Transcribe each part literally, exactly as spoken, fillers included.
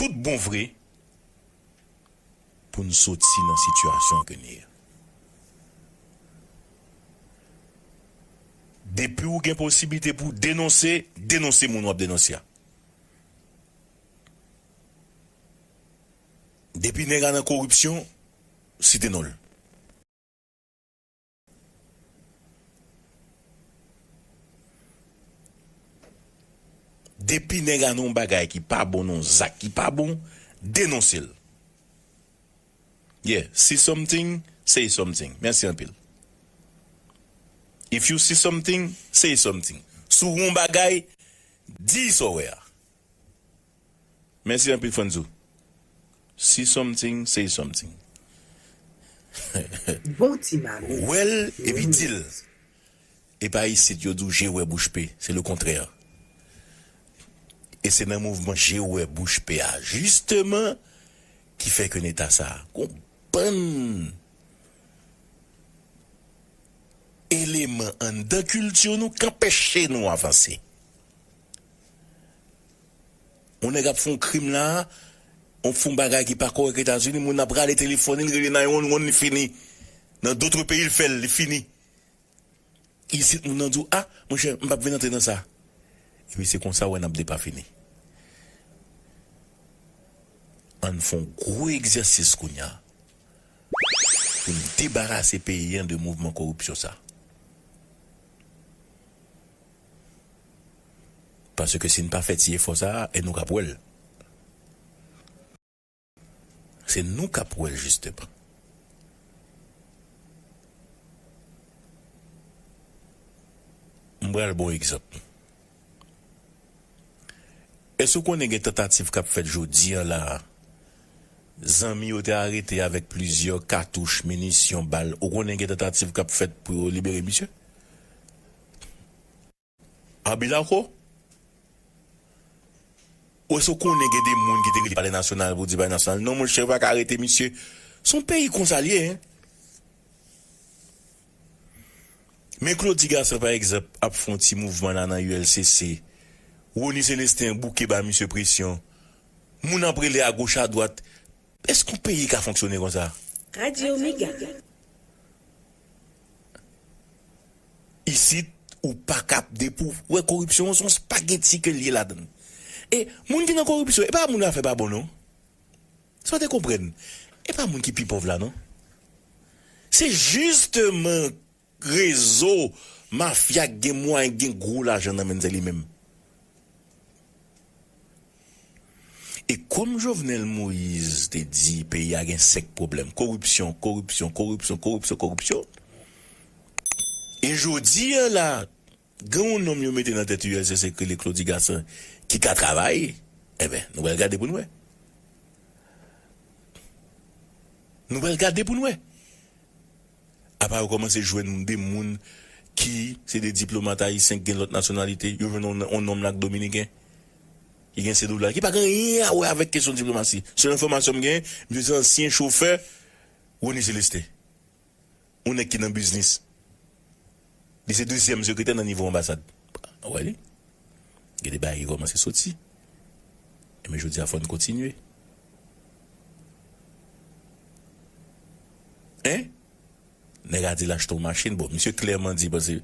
tout bon vre pou n soti nan sitiyasyon ke n ye a. Depi w gen posiblite pou w denonse, denonse moun w ap denonse a. Depi nèg la nan koripsyon, site non l. Depi nèg la nan yon bagay ki pa bon, nan yon zak ki pa bon, denonse l. Yeah, see something, say something. Mèsi anpil. If you see something, say something. Si w wè yon bagay, di sa w wè a. Mèsi anpil, Fanzou. See something, say something. Bon ti mami. Wè l, epi di l. E pa isit yo di w je wè bouch pe, se le kontrè. E se nan mouvman je wè bouch pe a, jisteman, ki fè ke n eta sa a. Gon bann eleman anndan kilti nou k anpeche nou avanse. Yon nèg ap fè yon krim la, yon fè yon bagay ki pa kòrèk Etazini, moun nan ap rale telefòn li, li rele nine one one, li fini. Nan dotre peyi, l fè l, li fini. Isit, moun nan di w, "A, monchè, m p ap vin antre nan sa." Epi se konsa w wè n ap depafini. Ann fè yon gwo egzèsis kounye a pou n debarase peyi an de mouvman koripsyon sa. Paske si n pa fè ti efò sa a, e nou k ap wè l. Se nou k ap wè l, jisteman. M pral ba w egzanp. Èske w konnen gen tantativ k ap fèt jodi a la a? Zanmi yo te arete avèk plizyè katouch, minisyon, bal. Ou konnen gen tantativ k ap fèt pou yo libere misye? An Bilako? Ou èske w konnen gen de moun ki te rele Palè Nasyonal pou di Palè Nasyonal, "Non, monchè, yo pa ka arete misye"? Se yon peyi konsa l ye, en. Men Claudy Gassant, pa egzanp, ap fè yon ti mouvman la nan U L C C. Rony Célestin bouke ba misye presyon. Moun ap rele agoch adwat. Èske yon peyi ka fonksyone konsa? Radio Mega. Isit, ou pa k ap depi w wè koripsyon an, se yon spageti ke l ye ladan l. E moun ki nan koripsyon, e pa moun afè pa bon, non. Sa w te konprann? E pa moun ki pi pòv la, non. Se jisteman rezo mafya k gen mwayen, k gen gwo lajan nan men l, se li menm. E kòm Jovenel Moïse te di, peyi a gen senk pwoblèm, koripsyon, koripsyon, koripsyon, koripsyon, koripsyon. E jodi a la, gen yon nonm yo mete nan tèt U L C C ki rele Claudy Gassant ki ka travay, enben, nou pral gade pou n wè. Nou pral gade pou n wè. Apa yo kòmanse jwenn de moun ki se de diplomat ayisyen ki gen lòt nasyonalite, yo jwenn yon, yon nonm la k dominiken, ki gen se dola, ki pa gen anyen a wè avèk kesyon diplomasi. Sèl enfòmasyon m gen, misye se ansyen chofè Rony Célestin. Yon nèg ki nan biznis. Li se dezyèm sekretè nan nivo anbasad. Ou wè li? Gen de bagay ki kòmanse soti. Enben, jodi a, fò n kontinye. Hein? Nèg a di l achte yon machin. Bon, misye klèman di, paske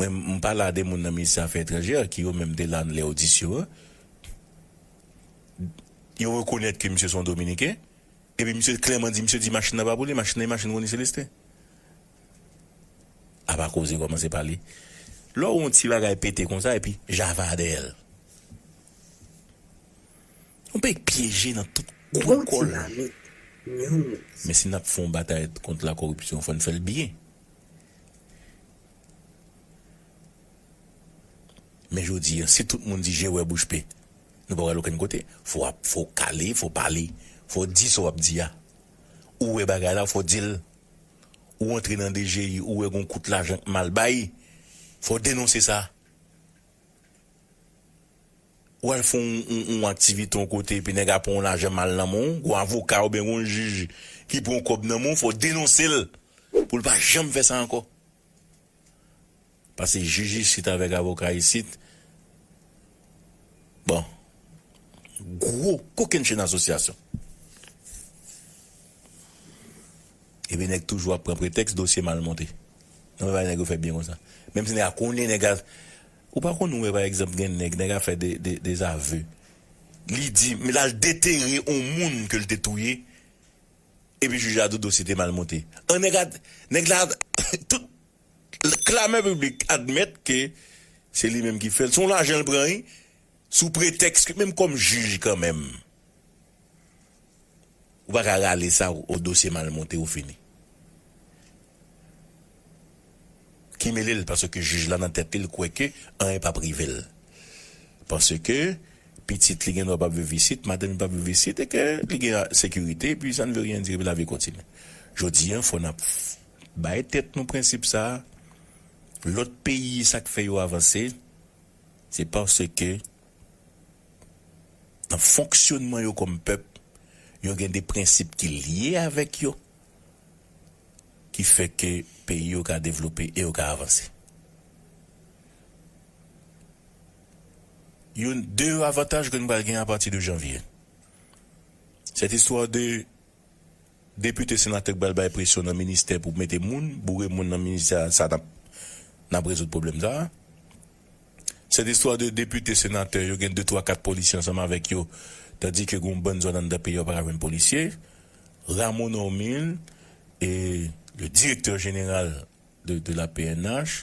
mwen, m pale a de moun nan Ministè Afè Etranjè, ki yo menm te la lè odisyon an. Yo rekonèt ke misye se yon Dominiken. Epi misye klèman di, misye di machin nan pa pou li, machin nan e machin Rony Célestin. Apa koze kòmanse pale. Lè w wè yon ti bagay pete konsa, epi Java dèyè l. Yon peyi k pyeje nan tout kwen kò l. Men si n ap fè yon batay kont lakoripsyon, fò n fè l byen. Men jodi a, si tout moun di je wè bouch pe, nou pa pral okenn kote. Fò w ap, fò w kale, fò w pale, fò w di sa w ap di a. Ou wè bagay la, fò w di l. Ou antre nan D G I, ou wè gon kout lajan k mal bay, fò w denonse sa. Ou al fè yon, yon, yon aktivite yon kote, epi nèg la pran yon lajan mal nan men w, gon avoka oubyen gon jij ki pran yon kòb nan men w, fò w denonse l pou l pa janm fè sa ankò. Paske jij isit avèk avoka isit, bon, gwo kokenn chenn asosyasyon. Epi nèg toujou ap pran pretèks dosye mal monte. Non, men bagay nèg yo fè byen konsa. Menm si nèg a konnen nèg a, ou pa konn wè, pa egzanp, gen nèg, nèg a fè de, de, de zave. Li di, men l al detere yon moun ke l te touye, epi jij la di w dosye te mal monte. An nèg a, nèg la, tout klamè piblik admèt ke se li menm ki fè l. Se yon lajan l pran, wi, sou pretèks ke menm kòm jij kanmenm, ou pa ka rale sa, ou dosye mal monte, ou fini. Ki mele l, paske jij la nan tèt li, l kwè ke anyen p ap rive l. Paske pitit li gen dwa p ap viv isit, madanm li p ap viv isit, e ke li gen sekirite, epi ça ne veut rien dire, epi lavi kontinye. Jodi a, fò n ap bay tèt nou prensip sa a. Lòt peyi, sa k fè yo avanse, se paske nan fonksyonman yo kòm pèp, yo gen de prensip ki lye avèk yo, ki fè ke peyi yo ka devlope e yo ka avanse. Youn, de avantaj ke nou pral gen apati de janvye. Cette histoire de depite, senatè k pral bay presyon nan ministè pou mete moun, boure moun nan ministè a, sa n ap, n ap rezoud pwoblèm sa a. Cette histoire de depite, senatè, yo gen de, twa, kat polisye ansanm avèk yo, tandike gen yon bann zòn anndan peyi a yo pa ka jwenn polisye. Rameau Normil, e le directeur général de, de la P N H,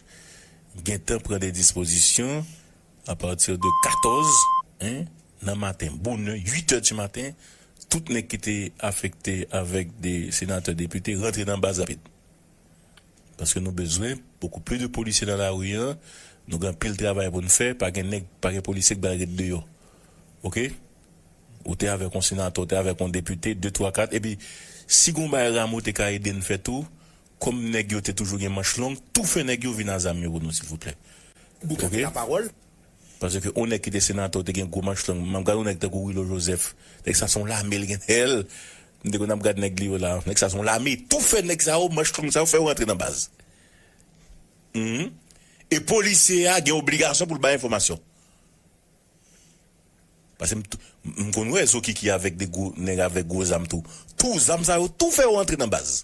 gentan pran de dispozisyon apati de katòz, en, nan maten, bonè, uit è di maten, tout nèg ki te afekte avèk de senatè, depite, rantre nan baz rapid. Paske nou bezwen beaucoup plus de polisye nan lari a, nou gen anpil travay pou n fè, pa gen nèg, pa gen polisye k pral ret deyò. Oke? Ou te avèk yon senatè, ou te avèk yon depite, de, twa, kat, epi si gon bagay Rameau te ka ede n fè tou, kòm nèg yo te toujou gen manch long, toufe nèg yo vin a zam yo pou nou, silvouplè. Oke? Paske yon nèg ki te senatè, te gen gwo manch long. M ap gade yon nèg tankou Rilo Joseph. Nèg sa se yon lame, li gen l. M te konn ap gade nèg li yo la. Nèg sa se yon lame. Toufe nèg sa yo, manch long sa yo, fè yo rantre nan baz. Mhm. E polisye a gen obligasyon pou l bay enfòmasyon. Paske m tou, m konn wè Zokiki avèk de gwo nèg avèk gwo zam tou. Tou zam sa yo, tou fè yo rantre nan baz.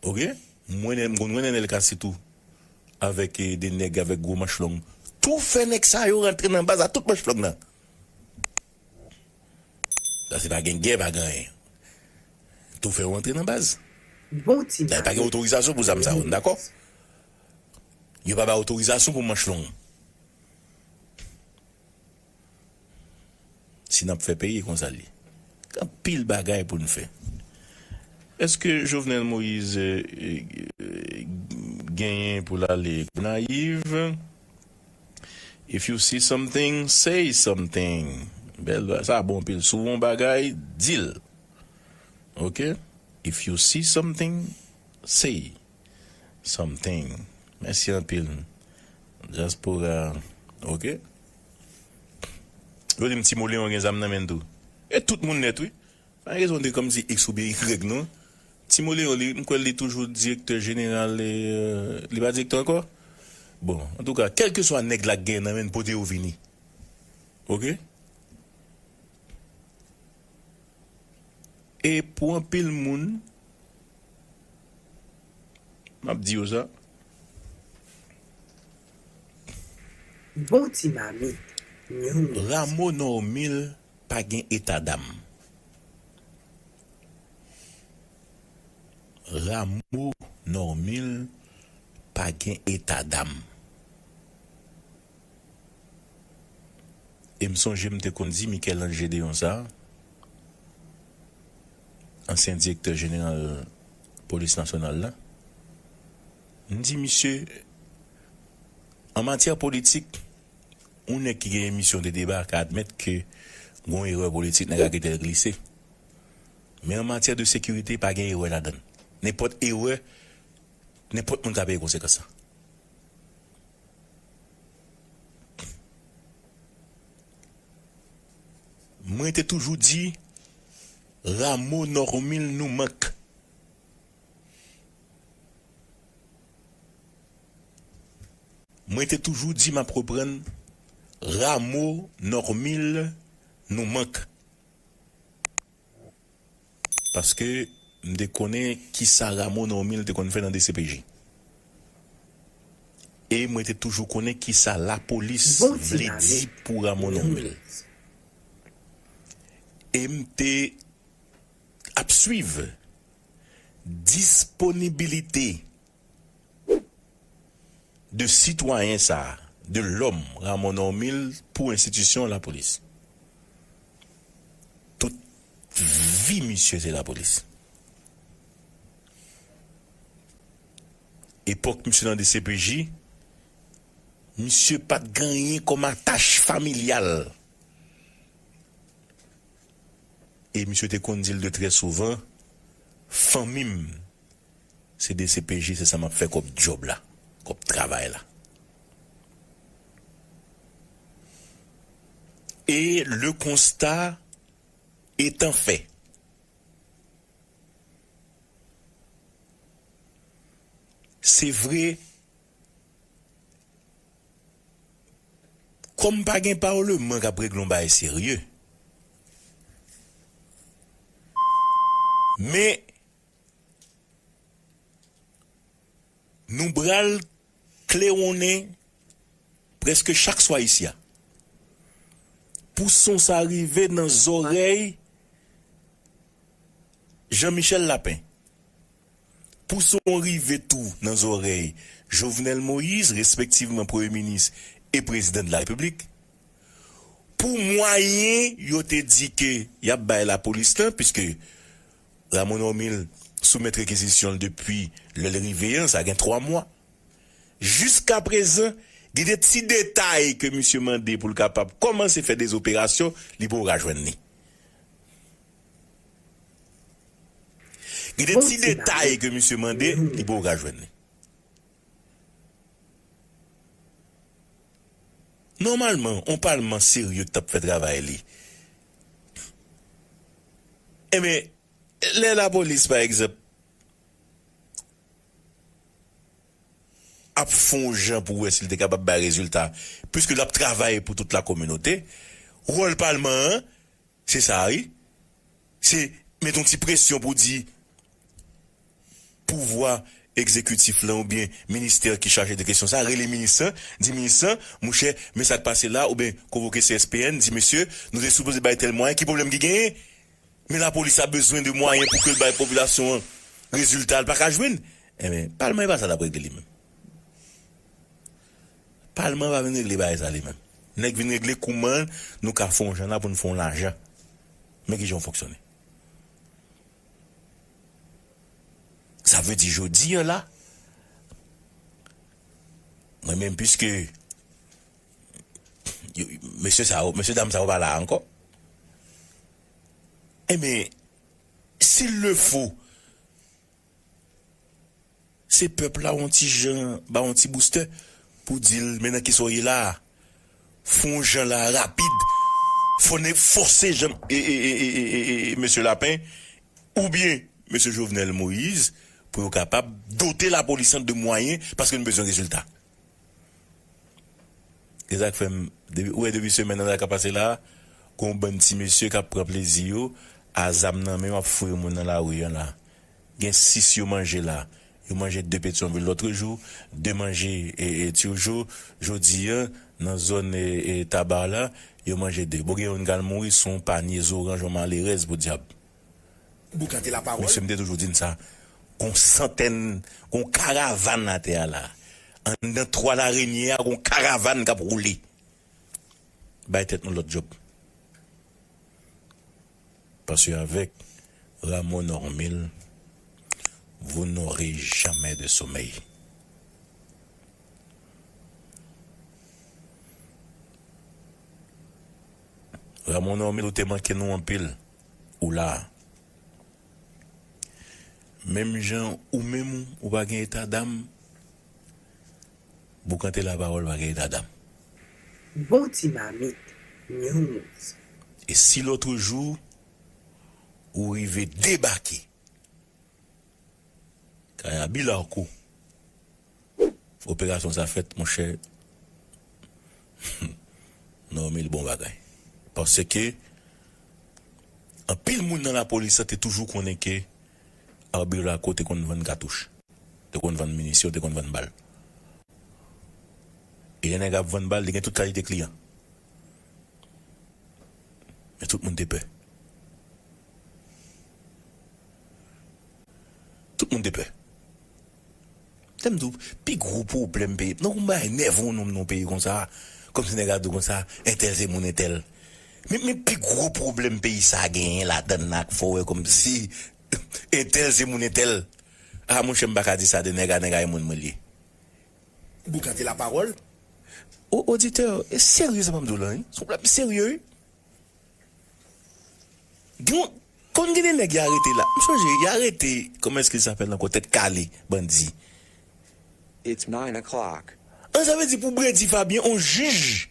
Oke? Mwen, m konn wè Nenel Cassy tou. Avèk, eh, de nèg avèk gwo manch long. Tou fè nèg sa yo rantre nan baz a tout manch long nan. Sa se pa gen gè, pa gen anyen. Tou fè yo rantre nan baz. Bon ti bagay. Pa gen otorizasyon pou zam sa yo, n dakò? Yo pa bay otorizasyon pou manch long. Si n ap fè peyi konsa l ye. Gen anpil bagay pou n fè. Èske Jovenel Moïse, eh, eh, genyen pou l ale Gonayiv? If you see something, say something. Bèl, sa bon anpil. Si w wè yon bagay, di l. Oke? If you see something, say something. Mèsi anpil. Dyaspora, oke? Yo di m Ti Moleyon gen zam nan men l tou. E tout moun nèt, wi. Pa gen rezon de kòmsi X oubyen Y, non. Ti Moleyon, li, m kwè li toujou direktè jeneral, e, li pa direktè ankò? Bon, antouka, kèlkeswa nèg la k gen nan men l, pote yo vini. Oke? E pou anpil moun, m ap di yo sa. Bon ti mamit. Nyon. Rameau Normil pa gen eta dam. Rameau Normil pa gen eta dam. E m sonje m te konn di Michel-Ange Gédéon sa, ansyen direktè jeneral polis nasyonal la, m di misye, an matyè politik, yon nèg ki gen emisyon de deba ka admèt ke gon erè politik, nèg la kite l glise. Men an matyè de sekirite, pa gen erè ladan l. Nenpòt erè, nenpòt moun ka peye konsekans lan. Mwen te toujou di, Rameau Normil nou mank. Mwen te toujou di, m ap reprann, Rameau Normil, nou mank. Paske m te konnen kisa Rameau Normil te konn fè nan D C P J. E mwen te toujou konnen kisa lapolis vle di pou Rameau Normil. E m te ap swiv disponibilite de sitwayen sa a, de lòm Rameau Normil pou enstitisyon lapolis. Tout vi misye se lapolis. Epòk misye nan D C P J, misye pa t gen anyen kòm atach familyal. E misye te konn di l de trè souvan, fanmi m, se D C P J, se sa m ap fè kòb djòb la, kòb travay la. E le constat étant fait, se vre, kòm pa gen palman k ap regle yon bagay serye, men nou pral klewonnen prèske chak swa isi a. Pou son sa rive nan zòrèy Jean Michel Lapin. Pou son rive tou nan zòrèy Jovenel Moïse, respektivman Premye Minis e Prezidan de la Repiblik, pou mwayen yo te di ke y ap bay lapolis lan, piske Rameau Normil soumèt rekizisyon l depi lè l rive an, sa gen twa mwa. Jiskaprezan, gen de ti detay ke misye mande pou l kapab kòmanse fè de operasyon, li poko ka jwenn li. Gen de ti detay ke misye mande, li poko ka jwenn li. Nòmalman, yon palman serye ki t ap fè travay li. Enben, lè lapolis, pa egzanp, ap fè yon jan pou wè si l te kapab bay rezilta, piske l ap travay pou tout lakominote, wòl palman an, se sa, wi. Se met yon ti presyon pou di pouvwa egzekitif lan oubyen ministè ki chaje de kesyon sa, rele minis lan, di minis lan, monchè, men sa k pase la, oubyen konvoke C S P N, di mesye, nou te sipoze bay tèl mwayen, ki pwoblèm ki genyen? Men lapolis la bezwen de mwayen pou ke l bay popilasyon an rezilta l pa ka jwenn. Enben, palman e pa sa l ap regle li menm. Palman pa vin regle bagay sa li menm. Nèg vin regle kouman nou ka fè yon jan la pou n fè yon lajan. Men kijan w fonksyone. Sa vle di jodi an la, mwen menm, piske yo, mesye sa yo, mesye dam sa yo pa la ankò. Enben, s'il le faut, se pèp la yon ti jan, ba yon ti boustè pou di l, men nan kisa w ye la a. Fè yon jan la rapid. Fò n fòse jan, e, e, mesye Lapin, oubyen mesye Jovenel Moïse, pou yo kapab dote lapolis lan de mwayen, paske n bezwen rezilta. Se sa k fè m, depi, ou wè, depi semèn nan sa k ap pase la, gon bann ti mesye k ap pran plezi yo, a zam nan men yo, ap foure moun nan lari an la. Gen sis yo manje la. Yo manje de Petyonvil lòtrejou, de manje, e, e, Turgeau, jodi a, nan zòn, e, e, Taba la, yo manje de. Bon, gen youn k al mouri sou yon panye zoranj, yon malerèz, podyab. Mesye, m te toujou di n sa. Gon santèn, gon karavàn atè a la. Anndan twa larenye a, gon karavàn k ap woule. Bay tèt nou lòt djòb. Parce qu'avec Rameau Normil, vous n'aurez jamais de sommeil. Rameau Normil, ou te manke nou anpil. Ou la. Menm jan ou menm ou pa gen eta dam, Boukante Lapawòl pa gen eta dam. Bon ti mamit, News. E si lòt jou ou rive debake kay Abilarco, operasyon sa fèt, monchè. Nòmil bon bagay. Paske anpil moun nan lapolis la te toujou konnen ke Arby Lacour te konn vann katouch, te konn vann minisyon, te konn vann bal. E lè nèg ap vann bal, li gen tout kalite kliyan. Men tout moun te pè. Tout moun te pè. Tèm di w, pi gwo pwoblèm peyi. Non, kòm bagay nève yon nonm nan yon peyi konsa, kòmsi nèg a di w konsa, entèl se moun entèl. Men, men pi gwo pwoblèm peyi sa genyen ladann nan k fè w wè kòmsi entèl se moun entèl. A, monchè, m pa ka di sa de nèg a, nèg a e moun mwen li ye. Bouka di lapawòl. O, oditè, e serye sa m ap di w la, wi. Se yon pwoblèm serye, wi. Gen, konn gen de nèg y arete la. M sonje, y arete, comment est-ce qu'il s'appelle ankò? Tèt kale, bandi. It's nine o'clock. An, sa vle di pou Brady Fabien, on jij.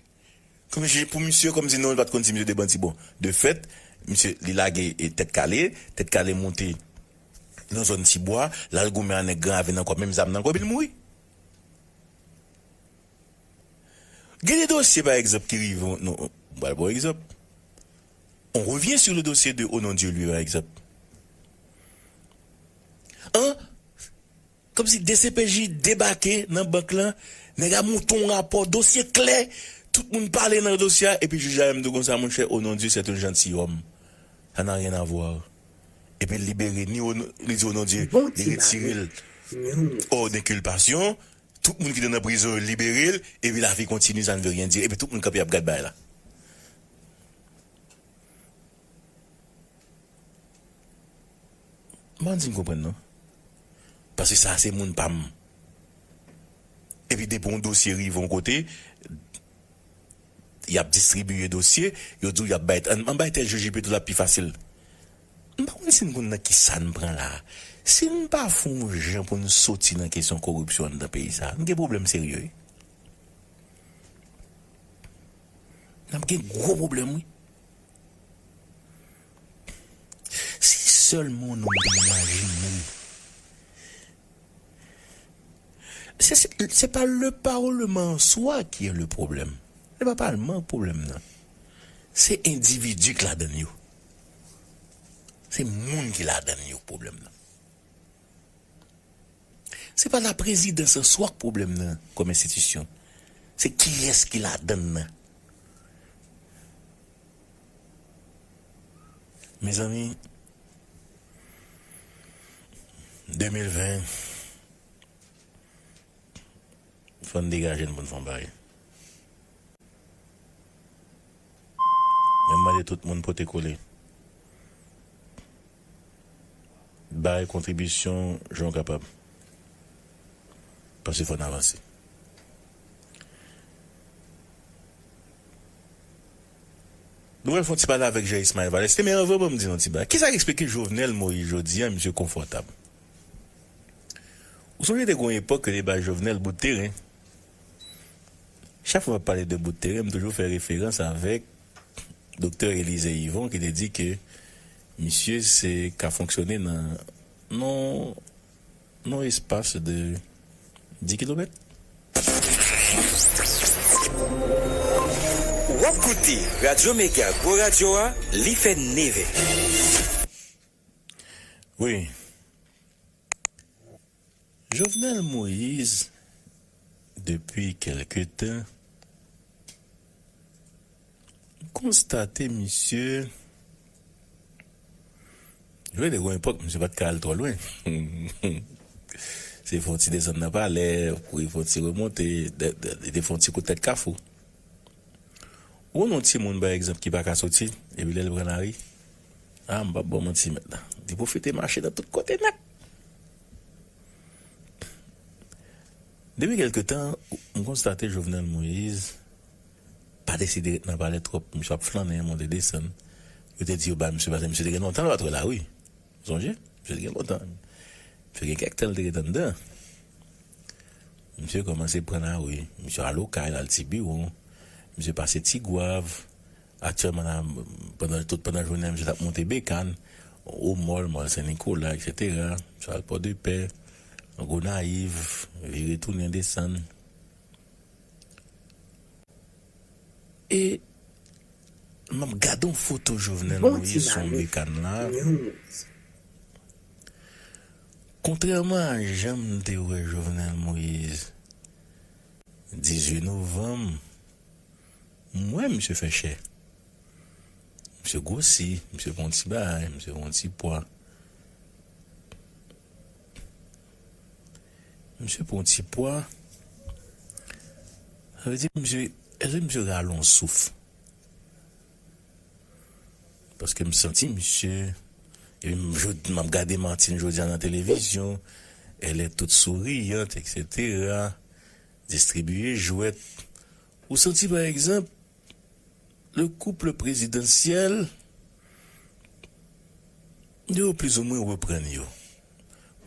Kòm jij pou misye, kòmsi non, li pa t konn si misye te bandi. Bon, de fèt, misye, li lage, e, Tèt Kale, Tèt Kale monte nan zòn Tibwa, l al goumen ak nèg Gran Ravin ankò, menm zam nan ankò, epi l mouri. Gen de dosye, pa egzanp, ki rive, nou, m pral ba w egzanp. On revient sur le dossier de Onondieu, lui, pa egzanp. An, kòmsi D C P J debake nan bank lan, nèg la monte yon rapò, dosye klè, tout moun pale nan dosye a, epi jij la menm di konsa, monchè, Onondieu, c'est un gentilhomme. Ça n'a rien à voir. Epi l libere ni Ono-, li di Onondieu, li retire l hors d'inculpation. Tout moun ki te nan prizon yo libere l, epi la vie continue, ça ne veut rien dire. Epi tout moun kanpe ap gad bagay la. M pa konn si n konprann non. Paske sa se moun pa m. Epi depi yon dosye rive yon kote, y ap distribiye dosye, yo di w y ap bay, ann, ann bay tèl jij epi tou l ap pi fasil. M pa konn si n konn nan kisa n pran la. Si n pa fè yon jan pou n soti nan kesyon koripsyon anndan peyi sa, n gen pwoblèm serye wi. N ap gen gwo pwoblèm wi. Si sèlman nou te imajine. Se, se, se pa le parlement en soi qui est le problème. Se pa palman k pwoblèm nan. Se endividi k ladann yo. Se moun ki ladann yo k pwoblèm nan. Se pa laprezidans an swa k pwoblèm nan kòm enstitisyon. Se kiyès ki ladann nan. Mezanmi, de mil ven, fò n degaje n pou n fè yon bagay. Men m mande tout moun pote kole. Bay kontribisyon jan w kapab. Paske fò n avanse. Nou pral fè yon ti pale avèk Jean Ismaël Valestin, men anvan ban m di nou yon ti bagay. Kisa k eksplike Jovenel Moïse jodi a, misye konfòtab? Ou sonje te gen yon epòk ke te bay Jovenel bout teren. Chak fwa m ap pale de bout teren, m toujou fè referans avèk Doktè Élisée Yvon ki te di ke misye se ka fonksyone nan, nan, nan espas de dis kilomèt. W ap koute Radyo Mega Gwo Radyo a, li fè nevè. Wi. Jovenel Moïse, depi kèlke tan, konstate misye, jwe de yon epòk, misye pa t ka al twò lwen. Se fè yon ti desann nan palè, kouri fè yon ti remonte, de, de, de fè yon ti kout tèt kafou. Ou konn yon timoun, pa egzanp, ki pa ka soti, epi lè l pran lari, a, m p ap ba w manti, mèt la. Li pwofite mache nan tout kote nèt. Depi kèlke tan, m konstate Jovenel Moïse pa deside ret nan palè twòp. Misye ap flannen, monte desann. Yo te di yo ba misye, paske misye te gen lontan l pa t wè lari. Sonje? Misye te gen lontan. Misye gen kèk tan l te ret anndan. Misye kòmanse pran lari. Misye al Okay, l al Tibiwon. Misye pase Tigwav. Aktyèlman la, pandan, tout pandan jounen an, misye t ap monte Bekann, Omòl, Mòl Sen Nikola, etsetera. Misye al Pòdepè, Gonayiv, vire tounen desann. E M ap gade yon foto Jovenel Moïse sou yon bekàn la. Kontrèman a jan m te wè Jovenel Moïse dizuit novanm, m wè misye fè chè. Misye gwosi, misye pran yon ti bagay, misye pran yon ti pwa. Misye pran yon ti pwa. Sa vle di misye, èske misye rale yon souf? Paske m santi misye, epi m, jodi, m ap gade Martine jodi a nan televizyon, elle est toute souriante, et cetera, distribiye jwèt. Ou santi, pa egzanp, le couple présidentiel, yo plizoumwen reprann yo.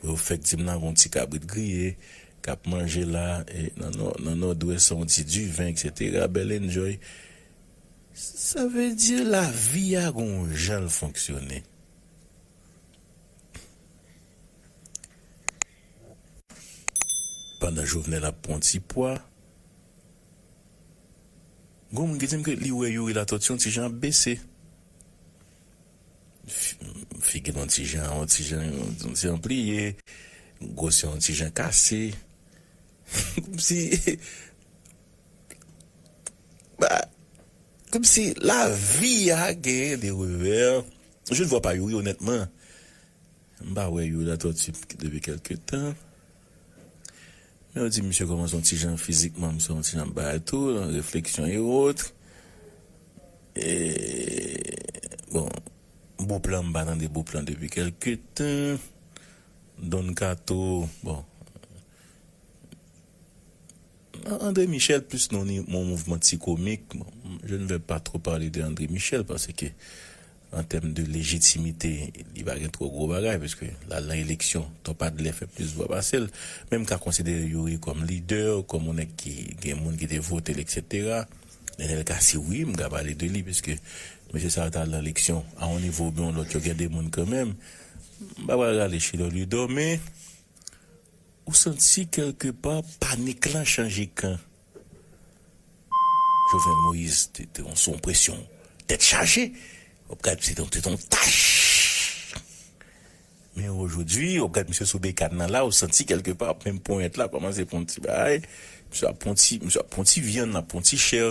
Yo fèk di m nan gon ti kabrit griye, k ap manje la, e nan nò-, nan nòdwès, yon ti diven, et cetera, bèl enjoy. Sa vle di lavi a gon jan l fonksyone. Pandan Jovenel ap pran ti pwa, gon moun ki di m ke li wè Youri Latortue yon ti jan ap bese. Fi-, figi l yon ti jan, yon ti jan, yon ti jan pliye, gwosè yon ti jan kase. Kòmsi, ba, kòmsi lavi a genyen de revè. Je ne vois pas Youri, honnêtement. M pa wè Youri Latortue depi kèlke tan. Men yo di misye kòmanse yon ti jan fizikman, misye yon ti jan bagay tou, nan refleksyon e wòt. E, bon, Bouplan, m pa tande Bouplan depi kèlke tan. Don Kato, bon, André Michel, plus non, ni mon mouvman ti komik. Bon, je ne vais pas trop parler de André Michel, paske an tèm de lejitimite, li pa gen twò gwo bagay, paske l al nan eleksyon, Top Adler fè plis vwa pase l. Men m ka konsidere Youri kòm lidè, kòm yon nèg ki gen moun ki te vote l, et cetera. Nenel Cassy, wi, m ka pale de li, paske mesye sa yo t al nan eleksyon a yon nivo oubyen yon lòt, yo gen de moun kanmenm. M pa pral rale Chilò Lidò, men ou santi kèlkepa panik lan chanje kan. Jovenel Moïse te, te yon, sou yon presyon, tèt chaje. W ap gade, se te, te yon tach. Men ojodwi, w ap gade misye sou bekàn nan la, ou santi kèlkepa, menm ponyèt la kòmanse pran yon ti bagay. Misye ap pran ti, misye ap pran ti vyann, ap pran ti chè.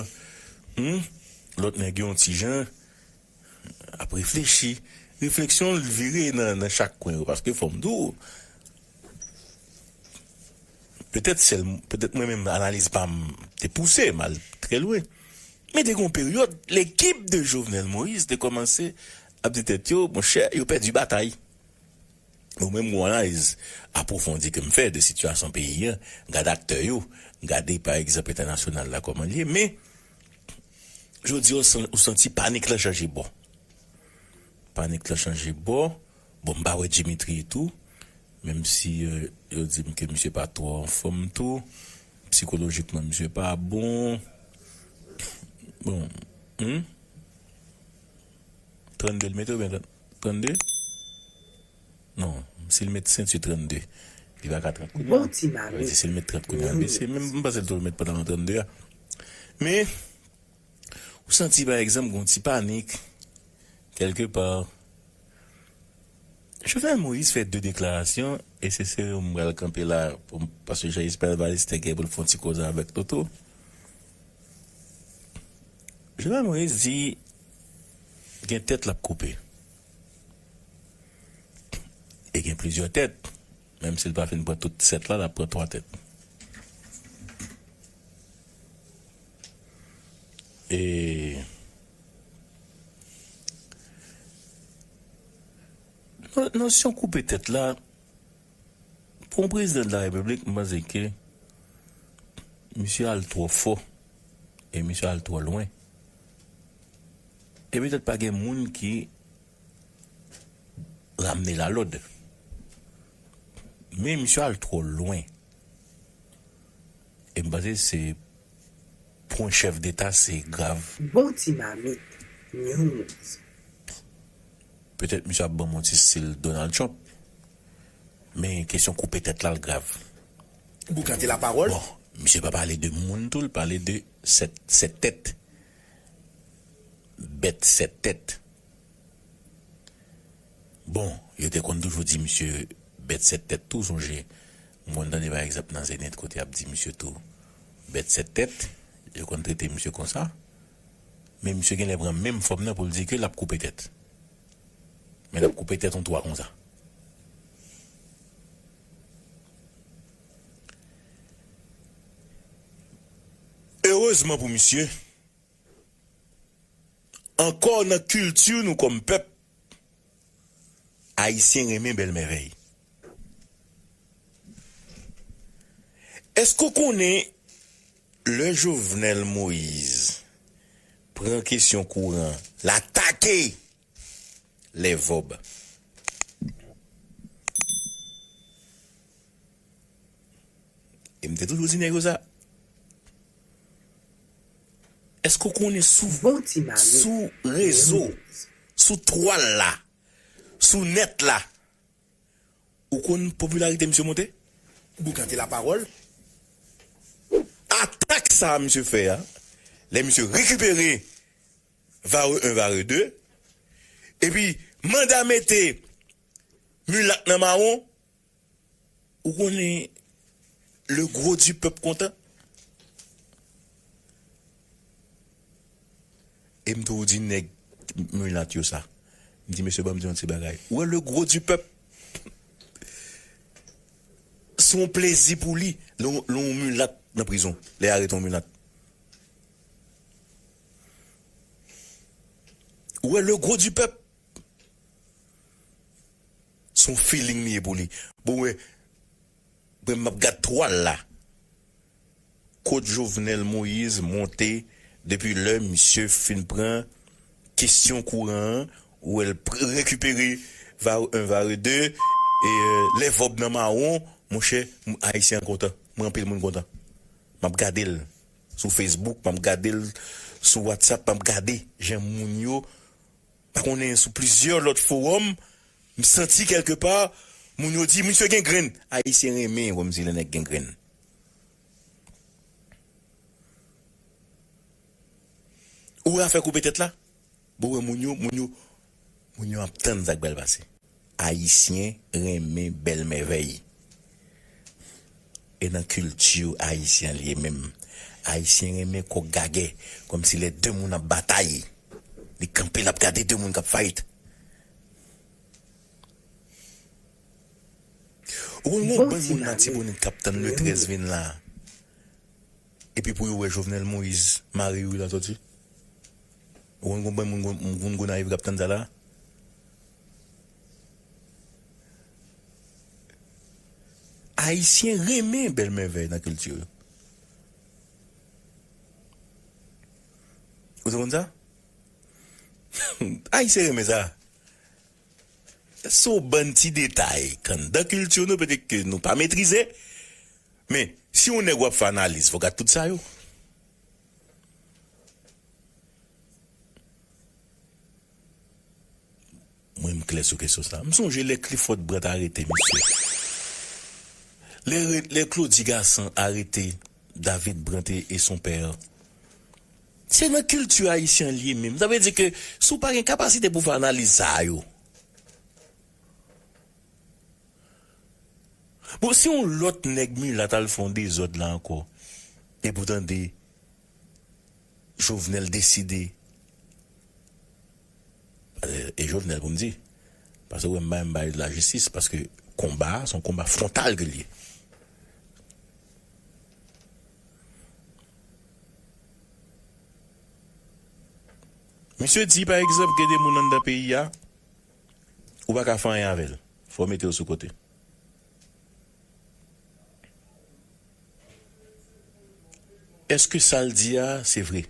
Hmm? Lòt nèg yo yon ti jan ap reflechi. Refleksyon l vire nan, nan chak kwen yo, paske fò m di w, petèt sèl, petèt mwen menm, analiz pa m te pouse m al trè lwen. Men te gen yon peryòd, lekip de Jovenel Moïse te kòmanse ap di tèt yo, monchè, yo pèdi batay. Bon, menm gon analiz apwofondi ke m fè de sitiyasyon peyi an, gade aktè yo, gade pa egzanp entènasyonal la kòman l ye, men jodi a ou san-, ou santi panik lan chanje bò. Panik lan chanje bò. Bon, m pa wè Dimitri tou, menm si, euh, yo di m ke misye pa twò anfòm tou, sikolojikman misye pa bon. Bon, hmm? Trannde l mete oubyen trannde? Non, si l met senti trannde, li pa ka trant kounye a. Bon ti mami. Sa vle di, si l met trant kounye a, l bese. Men m panse l toujou met pantalon trannde a. Men, ou santi, pa egzanp, gon ti panik, kèlkepa. Jovenel Moïse fè de deklarasyon, e se sere m pral kanpe la, pou m, paske Jean Espel Balistin gen pou l fè yon ti koze avèk Toto. Jovenel Moïse di, gen tèt l ap koupe. E gen plizyè tèt. Menm si l pa fin pran tout sèt la, l ap pran twa tèt. E no-, nosyon koupe tèt la, pou yon prezidan de la repiblik, m panse ke misye al twò fò e misye al twò lwen. E petèt pa gen moun ki ramne l a lòd. Men misye al twò lwen. E m panse se, pou yon chèf deta, se grav. Bon ti mamit, News. Petèt misye ap ban m yon ti stil Donald Trump. Men kesyon koupe tèt la, l grav. Boukante lapawòl. Bon, misye pa pale de moun tou, l pale de sèt, sèt tèt. bèt sèt tèt. Bon, yo te konn toujou di misye bèt sèt tèt tou, sonje. M konn tande, pa egzanp, nan Zenith, kote y ap di misye tou bèt sèt tèt. Yo konn trete misye konsa. Men misye genlè pran menm fòm nan pou l di ke l ap koupe tèt. Men l ap koupe tèt yon twa konsa. Erezman pou misye, ankò nan kilti nou kòm pèp, Ayisyen renmen bèl mèvèy. Èske w konnen lè Jovenel Moïse pran kesyon kouran, l atake lè vòb? E m te toujou di nèg yo sa. Èske w konnen sou, bon ti mami, sou rezo, sou twal la, sou nèt la, ou konn popilarite misye monte? Boukante lapawòl. Atak sa a misye fè a, lè misye rekipere Varreux un, Varreux deux, epi manda mete milat nan mawon, ou konnen le gros du peuple kontan. E m tou di nèg milat yo sa. M di, mesye, ban m di yon ti bagay. Ou wè le gros du peuple, se yon plezi pou li, lè yon, lè yon milat nan prizon, lè y arete yon milat. Ou wè le gros du peuple, se yon feeling li ye pou li. Bon, wè, mwen m ap gad twal la. Kot Jovenel Moïse monte depi lè misye fin pran kesyon kouran an, ou wè l pr-, rekipere Varreux un, Varreux deux, e, euh, lè vòb nan mawon, monchè, m-, Ayisyen an kontan. Mwen anpil moun kontan. M ap gade l sou Facebook, m ap gade l sou WhatsApp, m ap gade jan moun yo, pa konnen sou plizyè lòt fowòm, m santi kèlkepa, moun yo di, misye gen grenn. Ayisyen renmen kòmsi lè nèg gen grenn. Ou wè afè koupe tèt la? Bon, wè moun yo, moun yo, moun yo ap tann sa k pral pase. Ayisyen renmen bèl mèvèy. E nan kilti ayisyen li ye menm. Ayisyen renmen kòk gagè, kòmsi lè de moun ap batay, li kanpe, l ap gade de moun k ap fight. Ou konn gon bann moun Latibonit k ap tann le trèz vin la. Epi pou yo wè Jovenel Moïse mare Youri Latortue. Ou konn gon bann moun, moun, moun Gonayiv k ap tann sa la. Ayisyen renmen bèl mèvèy nan kilti yo. Ou te konn sa? Ayisyen renmen sa. Se yon bann ti detay k anndan kilti nou, petèt ke nou pa metrize, men si yon nèg w ap fè analiz, fò w gad tout sa yo. Mwen, m klè sou kesyon sa. M sonje lè Clifford Brandt arete misye. Lè, lè Claudy Gassant arete David Brandt et, et son père. Se nan kilti ayisyen li ye menm. Sa vle di ke si w pa gen kapasite pou w fè analiz sa yo, bon, si yon lòt nèg milat al fè yon dezòd la ankò, epi w tande Jovenel deside, e Jovenel pou m di, paske w wè m bay, m bay lajistis, paske konba a, se yon konba fwontal ke l ye. Misye di, pa egzanp, gen de moun anndan peyi a, ou pa ka fè anyen avè l. Fò w mete yo sou kote. Èske sa l di a, se vre?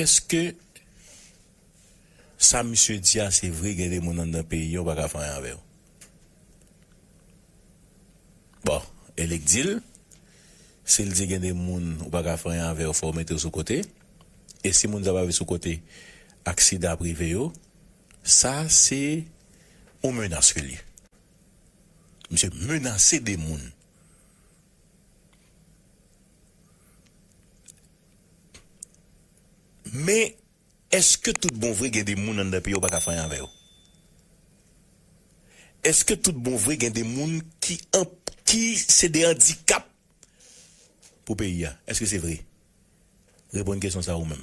Èske sa misye di a, se vre, gen de moun anndan peyi a, ou pa ka fè anyen avè yo? Bon, e li k di l, si l di gen de moun ou pa ka fè anyen avè yo, fò w mete yo sou kote. E si moun sa yo pa viv sou kote, aksidan ap rive yo, sa se yon menas ke l ye. Misye menase de moun. Men, èske tout bon vre gen de moun anndan peyi a ou pa ka fè anyen avè yo? Èske tout bon vre gen de moun ki an, ki se de andikap pou peyi a? Èske se vre? Reponn kesyon sa ou menm.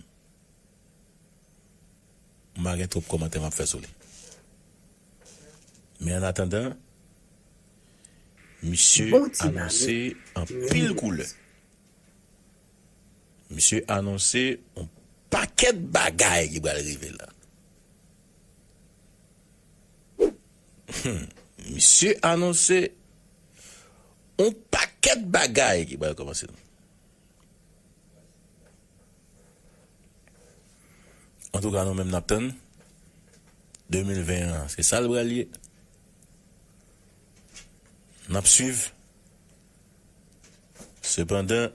M pa gen twòp kòmantè m ap fè sou li. Men an atandan, misye anonse anpil koulè. Misye anonse yon pakèt bagay ki pral rive la. Hmm. Misye anonse yon pakèt bagay ki pral kòmanse. Antouka, nou menm n ap tann de mil ven an, se sa l pral ye. N ap swiv. Sepandan,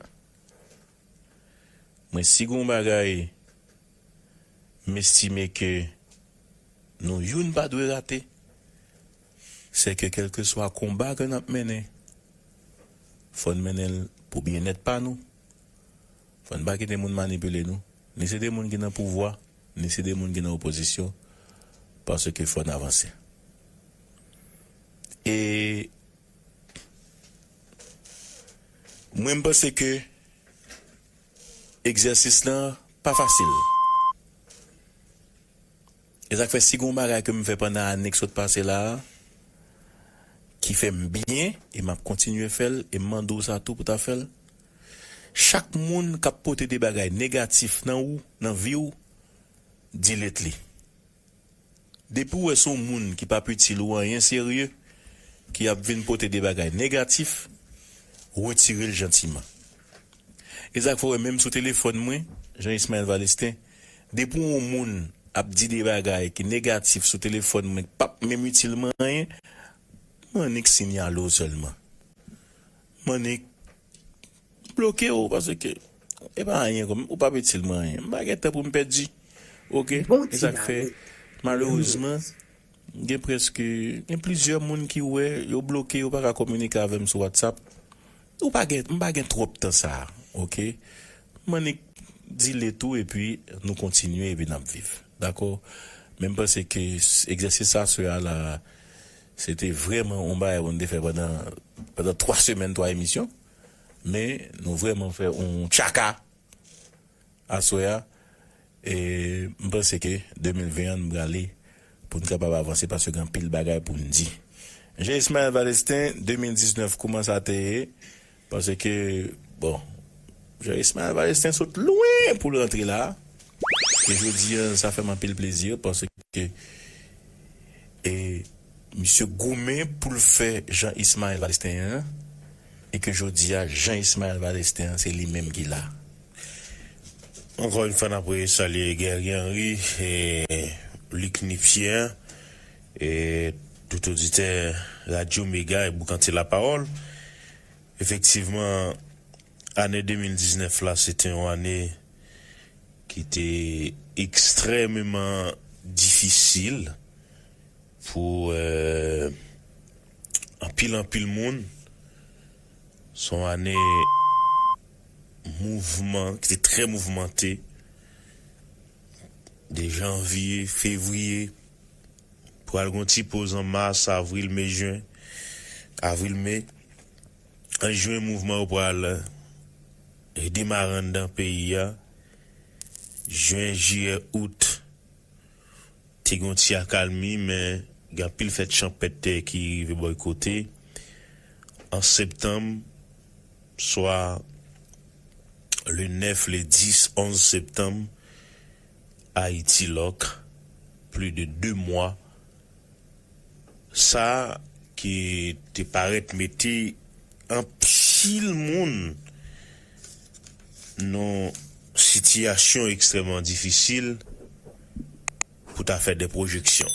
mwen, si gen yon bagay m estime ke nou youn pa dwe rate, se ke kèlkeswa konba ke n ap mennen, fò n mennen l pou byennèt pa nou. Fò n pa kite moun manipile nou. Ni se de moun ki nan pouvwa, ni se de moun ki nan opozisyon, paske fò n avanse. E mwen, m panse ke egzèsis lan pa fasil. E sa k fè, si gen yon bagay ke m fè pandan ane k sot pase la a, ki fè m byen, e m ap kontinye fè l, e m mande w sa tou pou ta fè l, chak moun k ap pote de bagay negatif nan ou, nan vi w, delete li. Depi w wè se yon moun ki p ap itil ou anyen serye, ki ap vin pote de bagay negatif, retire l jantiman. E sa k fè w wè menm sou telefòn mwen, Jean Ismaël Valestin, depi yon moun ap di de bagay ki negatif sou telefòn mwen, k p ap menm itil mwen anyen, m annik siyale w sèlman. M annik bloke w, paske e pa anyen kòm, ou p ap itil mwen anyen. M pa gen tan pou m pèdi. Oke? E sa k fè, malerezman, gen prèske, gen plizyè moun ki wè, yo bloke, yo pa ka kominike avè m sou WhatsApp. Ou pa gen, m pa gen twòp tan sa a, oke? M annik delete w epi nou kontinye epi n ap viv. Dakò? Men m panse ke s-, egzèsis sa, aswè a la, se te vrèman yon bagay pou n te fè pandan, pandan twa semèn, twa emisyon. Men nou vrèman fè yon tchaka aswè a. E m panse ke de mil ven an, n prale pou n kapab avanse, paske gen anpil bagay pou n di. Jean Ismaël Valestin, de mil diznèf, kouman sa te ye? Paske, bon, Jean Ismaël Valestin sot lwen pou l rantre la. E jodi a, sa fè m anpil plezi, paske e misye goumen pou l fè jan Ismaël Valestin an, e ke jodi a, jan Ismaël Valestin an, se li menm ki la. Encore une fois, n ap resalye Guerrier Henry, e Luc Nipsien, e tout oditè Radio Mega e Boukante Lapawòl. Efektivman, ane de mil diznèf la, se te yon ane ki te ekstrèmeman difisil pou, euh, anpil, anpil moun. Se yon ane mouvman ki te trè mouvmante. De janvye, fevriye, pral gen yon ti poz an mas, avril, me, jen, avril, me. An jen, mouvman yo pral, eh, demare anndan peyi a. Jen, jiyè, out, te gen yon ti akalmi, men gen anpil fèt chanpèt ki rive bòykote. An septanm, swa le nèf, le dis, onz septanm, Ayiti lòk, plis de de mwa. Sa ki te parèt mete anpil moun nan sitiyasyon ekstrèmman difisil pou ta fè de pwojeksyon.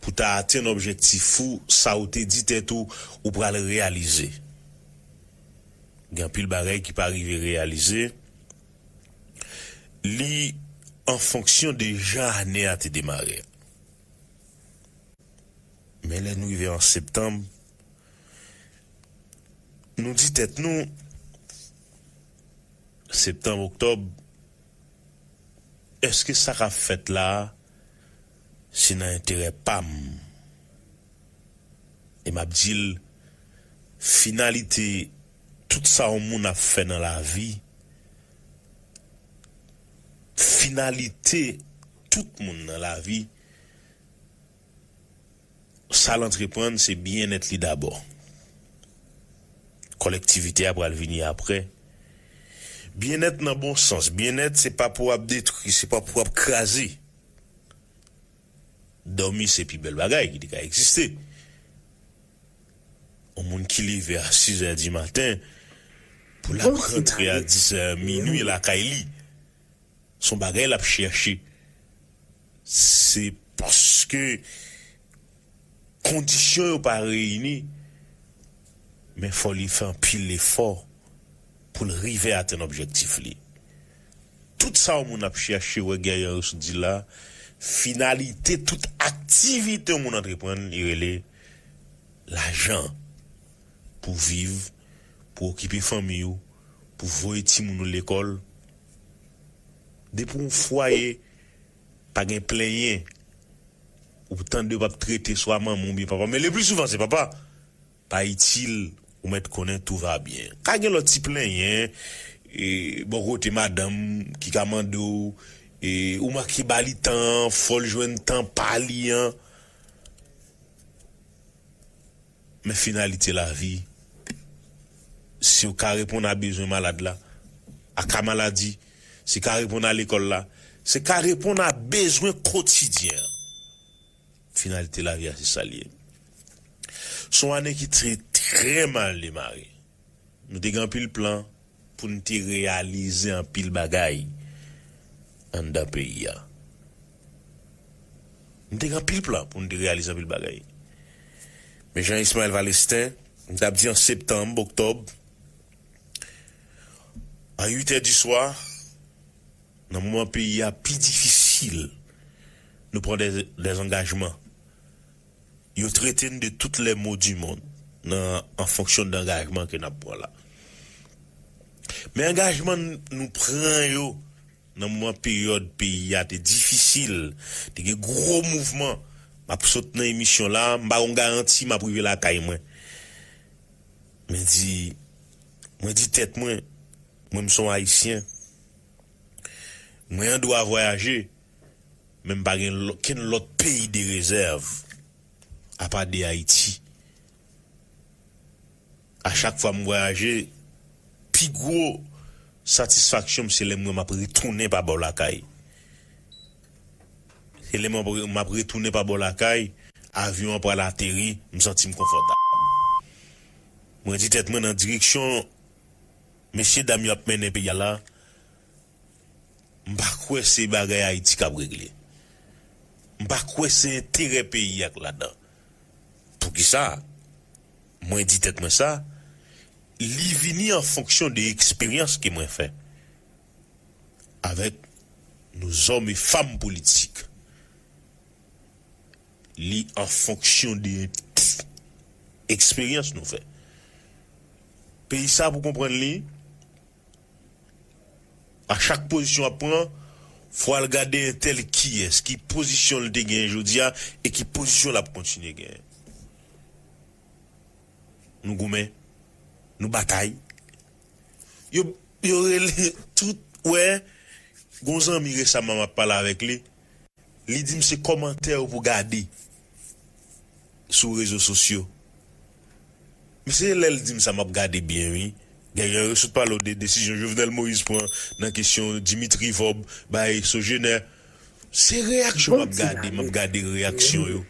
Pou ta atenn objektif ou, sa ou te di tèt ou, ou pral reyalize. Gen anpil bagay ki pa rive reyalize. Li an fonksyon de jan ane a te demare. Men lè nou rive an septanm, nou di tèt nou, septanm, oktòb, Èske sa k ap fèt la a, se nan enterè pa m? E m ap di l, finalite tout sa yon moun ap fè nan lavi, finalite tout moun nan lavi, sa l antreprann, se byennèt li dabò. Kòlèktivite a pral vini apre. Byennèt nan bon sans. Byennèt, se pa pou w ap detwi, se pa pou w ap kraze. Dòmi se pi bèl bagay ki te ka egziste. Yon moun ki leve a sizè di maten pou l ap rantre a disè, minwi lakay li. Se yon bagay l ap chèche. Se paske kondisyon yo pa reyini, men fò li fè anpil efò pou l rive atenn objektif li. Tout sa yon moun ap chèche, wè Guerrier Rousseau di la, finalite tout aktivite yon moun antreprann, li rele lajan pou viv, pou okipe fanmi w, pou voye timoun ou lekòl. Depi yon fwaye pa gen plenyen, ou tande yo p ap trete swa manman oubyen papa, men le pli souvan se papa. Pa itil, ou mèt konnen tout va byen. Ka gen lòt ti plenyen, e, bò kote madanm ki ka mande w, e, ou manke ba li tan an, fò l jwenn tan pa li an. Men finalite lavi, se w ka reponn a bezwen malad la, a ka maladi, se ka reponn a lekòl la, se ka reponn a bezwen kotidyen an. Finalite lavi a, se sa l ye. Se yon ane ki te trè mal demare. Nou te gen anpil plan pou n te reyalize anpil bagay anndan peyi a. Nou te gen anpil plan pou n te reyalize anpil bagay. Men jan Ismaël Valestin, m t ap di an septanm, oktòb, a uit è di swa, nan moman peyi a pi difisil, nou pran de, de angajman. Yo trete n de tout lè mo di mond nan, an fonksyon de angajman ke n ap pran la. Men angajman n, nou pran yo nan moman peryòd peyi a te difisil, te gen gwo mouvman. M ap sot nan emisyon la, m pa gon garanti m ap rive lakay mwen. Mwen di, mwen di tèt mwen, mwen m se yon Ayisyen. Mwen an dwa vwayaje, men m pa gen lò-, kenn lòt peyi de rezèv apa de Ayiti. A chak fwa m vwayaje, pi gwo satisfaksyon m se lè m wè m ap retounen pa bò lakay. Se lè m ap, m ap retounen pa bò lakay, avyon an pral ateri, m santi m konfòtab. Mwen di tèt mwen nan direksyon mesye dam yo ap mennen peyi a la, m pa kwè se bagay Ayiti k ap regle. M pa kwè se enterè peyi a k ladan. Poukisa mwen di tèt mwen sa? Li vini an fonksyon de eksperyans ke mwen fè avèk nos hommes et femmes politiques. Li an fonksyon de eksperyans nou fè. Peyi sa, pou konprann li, a chak pozisyon w ap pran, fò w al gade entèl kiyès, ki pozisyon l te genyen jodi a, e ki pozisyon l ap kontinye genyen. Nou goumen, nou batay. Yo, yo rele tout, wè, gon zanmi resaman m ap pale avèk li, li di m se kòmantè yo pou gade sou rezo sosyo. Men se lè l di m sa m ap gade byen wi. Guerrier Rousseau t pale w de desizyon Jovenel Moïse pran nan kesyon Dimitri Vorbe bay Sogener. Se reyaksyon m ap gade, m ap gade reyaksyon yo.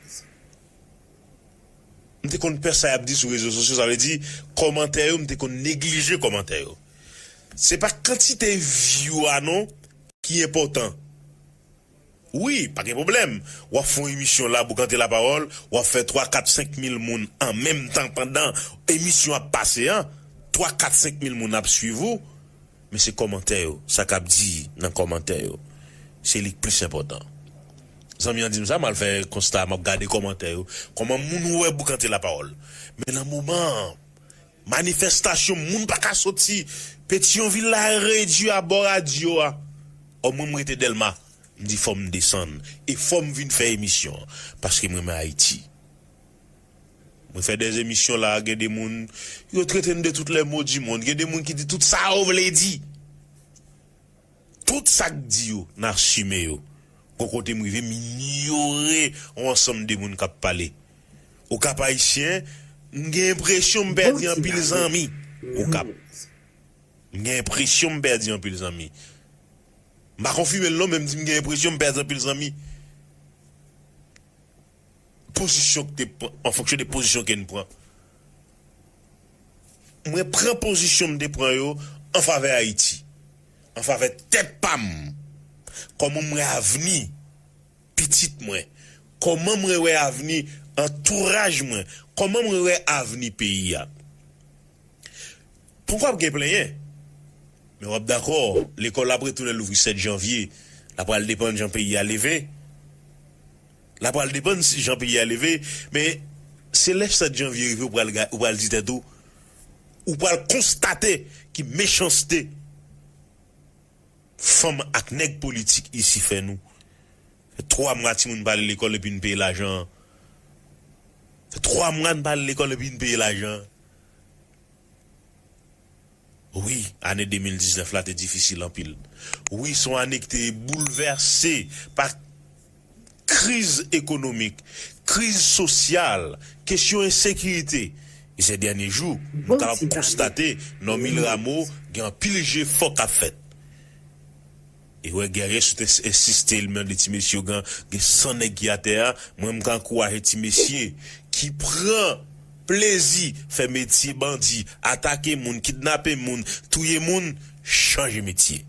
M te konn pè sa y ap di sou rezo sosyo, sa vle di kòmantè yo, m te konn neglije kòmantè yo. Se pa kantite view a non ki enpòtan. Wi, pa gen pwoblèm. W ap fè yon emisyon la, Boukante Lapawòl, w ap fè twa, kat, senk mil moun an menm tan pandan emisyon ap pase an, twa, kat, senk mil moun ap swiv ou, men se kòmantè yo, sa k ap di nan kòmantè yo. Se li k plis enpòtan. Zanmi an di m sa, m al fè konsta, m ap gade kòmantè yo. Kòman moun wè Boukante Lapawòl? Men nan moman an, manifestasyon, moun pa ka soti. Petyonvil la redui a bò radyo a. Omwen m rete Dèlma. M di fò m desann. E fò m vin fè emisyon an. Paske m renmen Ayiti. Mwen fè de emisyon la, gen de moun, yo trete n de tout lè mo di mond. Gen de moun ki di tout sa yo vle di. Tout sa k di yo, n asime yo. Gon kote m rive, m inyore yon ansanm de moun k ap pale. Okap Ayisyen, m gen enpresyon m pèdi anpil zanmi. Okap. M gen enpresyon m pèdi anpil zanmi. M pa konfime l non, men m di m gen enpresyon m pèdi anpil zanmi. Pozisyon ke te pran, an fonksyon de pozisyon ke n pran. Mwen pran pozisyon m te pran yo an favè Ayiti, an favè tèt pa m. Kòman m wè avni pitit mwen? Kòman mwen wè avni antouraj mwen? Kòman mwen wè avni peyi a? Poukò ap gen plenyen? Men w ap dakò, lekòl ap retounen louvri sèt janvye. L ap pral depann jan peyi a leve. L ap pral depann si jan peyi a leve. Men se lè sèt janvye rive, ou pral, ou pral di tèt ou, ou pral konstate ki mechanste fanm ak nèg politik isi fè nou. Fè twa mwa timoun pa ale lekòl epi n peye lajan an. Fè twa mwa n pa ale lekòl epi n peye lajan an. Wi, ane de mil diznèf la te difisil anpil. Wi, se yon ane ki te boulvèse pa kriz ekonomik, kriz sosyal, kesyon ensekirite. E se dènye jou, nou kapab konstate, Normil Rameau gen anpil jefò k ap fèt. E wè Guerrier sot ensiste, li mande ti mesye yo gen, gen san nèg ki atè a. Mwen, m ka ankouraje ti mesye ki pran plezi fè metye bandi, atake moun, kidnape moun, touye moun, chanje metye.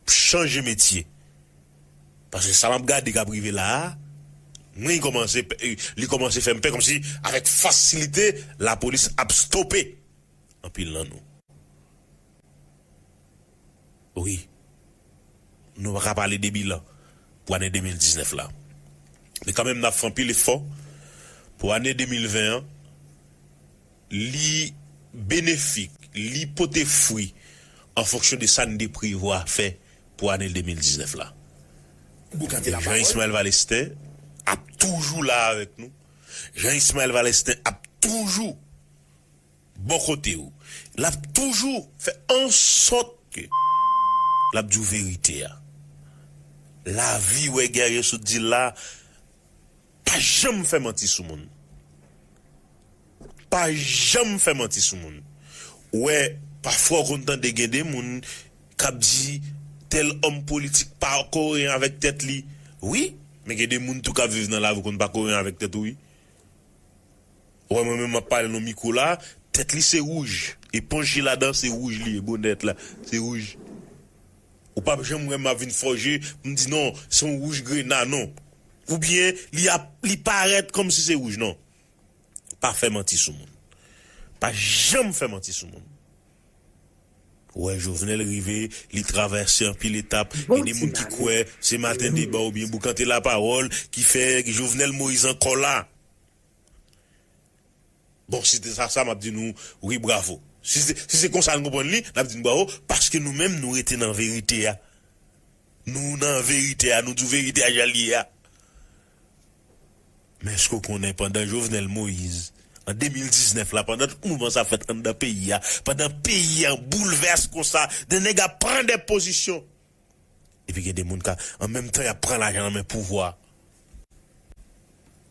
Chanje metye. Paske sa m ap gade k ap rive la a, mwen, li kòmanse, li kòmanse fè m pè, kòmsi avèk fasilite, lapolis ap stope anpil nan nou. Wi. Nou pa ka pale de bilan pou ane de mil diznèf la. Men kanmenm, n ap fè anpil efò pou ane de mil ven an, li benefik, li pote fwi an fonksyon de sa n te prevwa fè pou ane de mil diznèf la. Jean Ismaël Valestin ap toujou la avèk nou. Jean Ismaël Valestin ap toujou bò kote w. L ap toujou fè ansòt ke l ap di w verite a. Lavi, wè Guerrier sot di l la, pa janm fè manti sou moun. Pa janm fè manti sou moun. Ou wè, pafwa w konn tande gen de moun k ap di tèl òm politik pa koeran avèk tèt li. Wi, men gen de moun tou k ap viv nan lari w konn pa koeran avèk tèt ou, wi. Ou wè mwen menm m ap pale nan mikwo la, tèt li se wouj. Eponj ki ladan se wouj li ye, bonèt la, se wouj. Ou p ap janm wè m ap vin fòje pou m di non, se yon wouj grena, non. Oubyen li ap, li parèt kòmsi se wouj, non. Pa fè manti sou moun. Pa janm fè manti sou moun. Ou wè Jovenel rive, li travèse anpil etap. Gen de moun ki kwè se Maten Deba oubyen Boukante Lapawòl ki fè Jovenel Moïse ankò la. Bon, si te sa, sa, m ap di nou, wi, bravo. Si se, si se konsa n konprann li, n ap di n bravo, paske nou menm, nou rete nan verite a. Nou nan verite a, nou di w verite a jan l ye a. Men èske w konnen pandan Jovenel Moïse, an de mil diznèf la, pandan tout mouvman sa fèt anndan peyi a, pandan peyi a boulvès konsa, de nèg ap pran de pozisyon. Epi gen de moun ka, an menm tan, y ap pran lajan nan men pouvwa.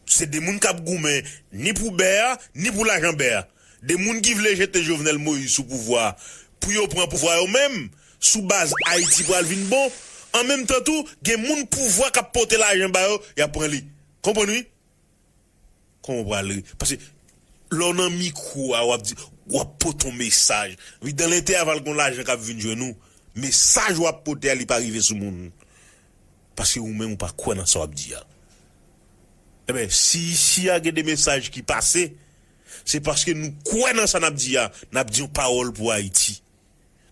Se de moun k ap goumen ni pou bè a, ni pou lajan bè a. De moun ki vle jete Jovenel Moïse sou pouvwa a, pou yo pran pouvwa yo menm, sou baz Ayiti pral vin bon. An menm tan tou, gen moun pouvwa k ap pote lajan ba yo, y ap pran li. Konprann wi? Kòman w pral re-, paske lè w nan mikwo a, w ap di, w ap pote yon mesaj. Wi, dan lentèval, gon lajan k ap vin jwenn ou. Mesaj w ap pote a, li pa rive sou moun. Paske ou menm, ou pa kwè nan sa w ap di a. Enben, si isi a gen de mesaj ki pase, se paske nou kwè nan sa n ap di a. N ap di yon pawòl pou Ayiti.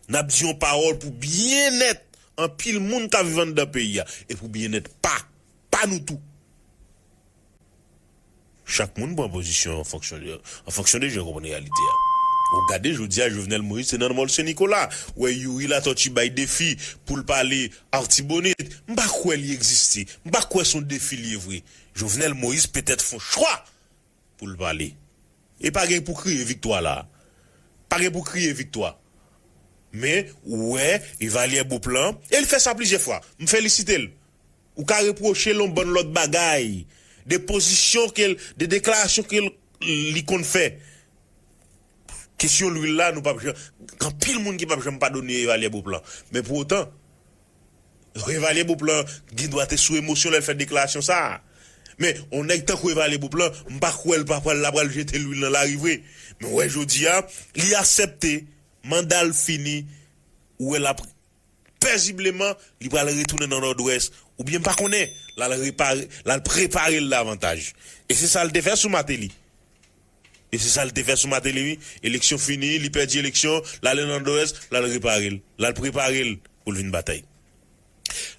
N ap di yon pawòl pou byennèt anpil moun k ap viv anndan peyi a. E pou byennèt pa, pa nou tou. Chak moun pran pozisyon an fonksyon de, an fonksyon de jan yo konprann reyalite a. Ou gade jodi a Jovenel Moïse se nan mòl Sen Nikola. Ou wè Youri Latortue bay defi pou l pale Artibonit. M pa kwè li egziste. M pa kwè se yon defi li ye vre. Jovenel Moïse petèt fè yon chwa pou l pale. E pa gen pou kriye viktwa la. Pa gen pou kriye viktwa. Men, ou wè, Evalyè Beauplan, e l fè sa plizyè fwa. M felisite l. Ou ka repwoche l yon bann lòt bagay. De pozisyon ke l, de deklarasyon ke l, li konn fè. Kesyon lwil la, nou p ap janm, gen anpil moun ki p ap janm padone Evalyè Beauplan. Men pou otan, Evalyè Beauplan gen dwa te sou emosyon lè l fè deklarasyon sa a. Men, yon nèg tankou Evalyè Beauplan, m pa kwè l pa pral, la pral jete lwil nan lari vre. Men, w wè, jodi a, li aksepte, manda l fini, ou wè l ap pezibleman, li pral retounen nan Nòdwès, oubyen m pa konnen, l al repare, l al prepare l davantaj. E se sa l te fè sou Martelly. E se sa l te fè sou Martelly, wi. Eleksyon fini, li pèdi eleksyon, l ale nan Nòdwès, l al repare l. L al prepare l pou l vin batay.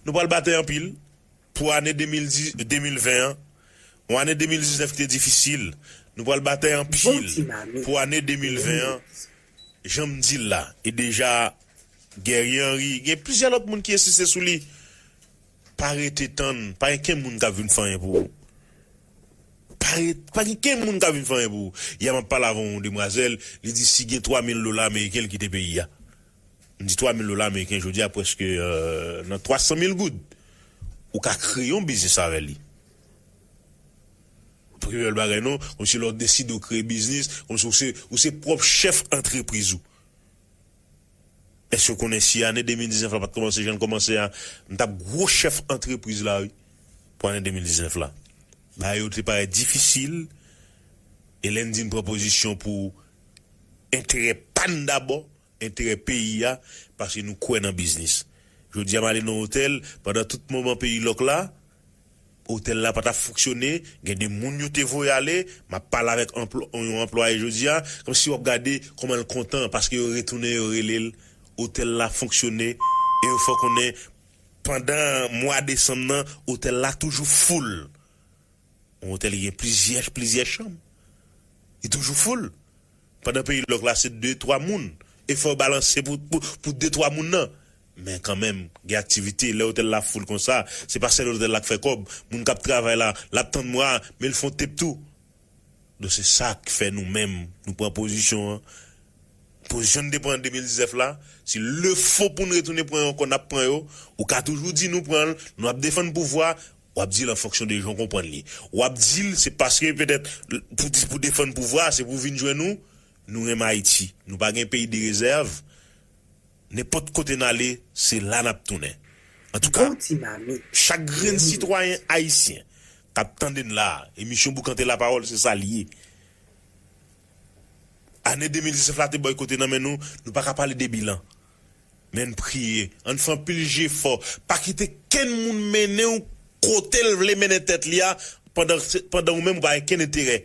Nou pral batay anpil pou ane de mil dis, de mil ven an. Yon ane de mil diznèf ki te difisil. Nou pral batay anpil pou ane de mil ven an. Jan m di l la, e deja Guerrier Henry, gen plizyè lòt moun ki ensiste sou li. Pa rete tann, pa gen kenn moun k ap vin fè anyen pou ou. Pa ret, pa gen kenn moun k ap vin fè anyen pou ou. Yè m ap pale avè yon demwazèl, li di si gen twa mil dola ameriken, l kite peyi a. M di twa mil dola ameriken jodi a prèske, euh, nan twa san mil goud. Ou ka kreye yon biznis avè li. Pi bèl bagay non, kòmsi lè w deside w kreye biznis, kòmsi w se, ou se pwòp chèf antrepriz ou. Èske w konnen si ane de mil diznèf la pa t kòmanse jan l kòmanse a, m t ap gwo chèf antrepriz la wi, pou ane de mil diznèf la. Bagay yo te parèt difisil, e lè n di n pran pozisyon pou enterè pa n dabò, enterè peyi a, paske nou kwè nan biznis. Jodi a m ale nan otèl, pandan tout moman peyi lòk la, otèl la pa t ap fonksyone, gen de moun yo te voye ale, m ap pale avèk anplwa-, yon anplwaye jodi a, kòmsi w ap gade kòman l kontan, paske yo retounen, yo rele l, otèl la fonksyone, e yo fè w konnen, pandan mwa desanm nan, otèl la toujou full. Yon otèl ki gen plizyè, plizyè chanm. Li toujou full. Pandan peyi lòk la, se de, twa moun. E fò yo balanse pou, pou, pou de, twa moun nan. Men kanmenm, gen aktivite. Lè otèl la full konsa, se pa sèl otèl la k fè kòb. Moun k ap travay la, l ap tann mwa, men l fè yon tep tou. Donk, se sa k fè nou menm, nou pran pozisyon an. Pozisyon n te pran an de mil diznèf la, si lefo pou n retounen pran yo ankò, n ap pran yo. Ou ka toujou di nou pran l, nou ap defann pouvwa, w ap di l an fonksyon de jan w konprann li. W ap di l se paske petèt pou di, pou defann pouvwa, se pou vin jwenn nou, nou renmen Ayiti. Nou pa gen peyi de rezèv. Nenpòt kote n ale, se la n ap tounen. Antouka, chak grenn sitwayen ayisyen k ap tande n la a, emisyon Boukante Lapawòl, se sa l ye. Ane de mil diznèf la te bòykote nan men nou, nou pa ka pale de bilan. Men n priye, ann fè anpil jefò. Pa kite kenn moun mennen w kote l vle mennen tèt li a, pandan, pandan ou menm ou pa gen kenn enterè.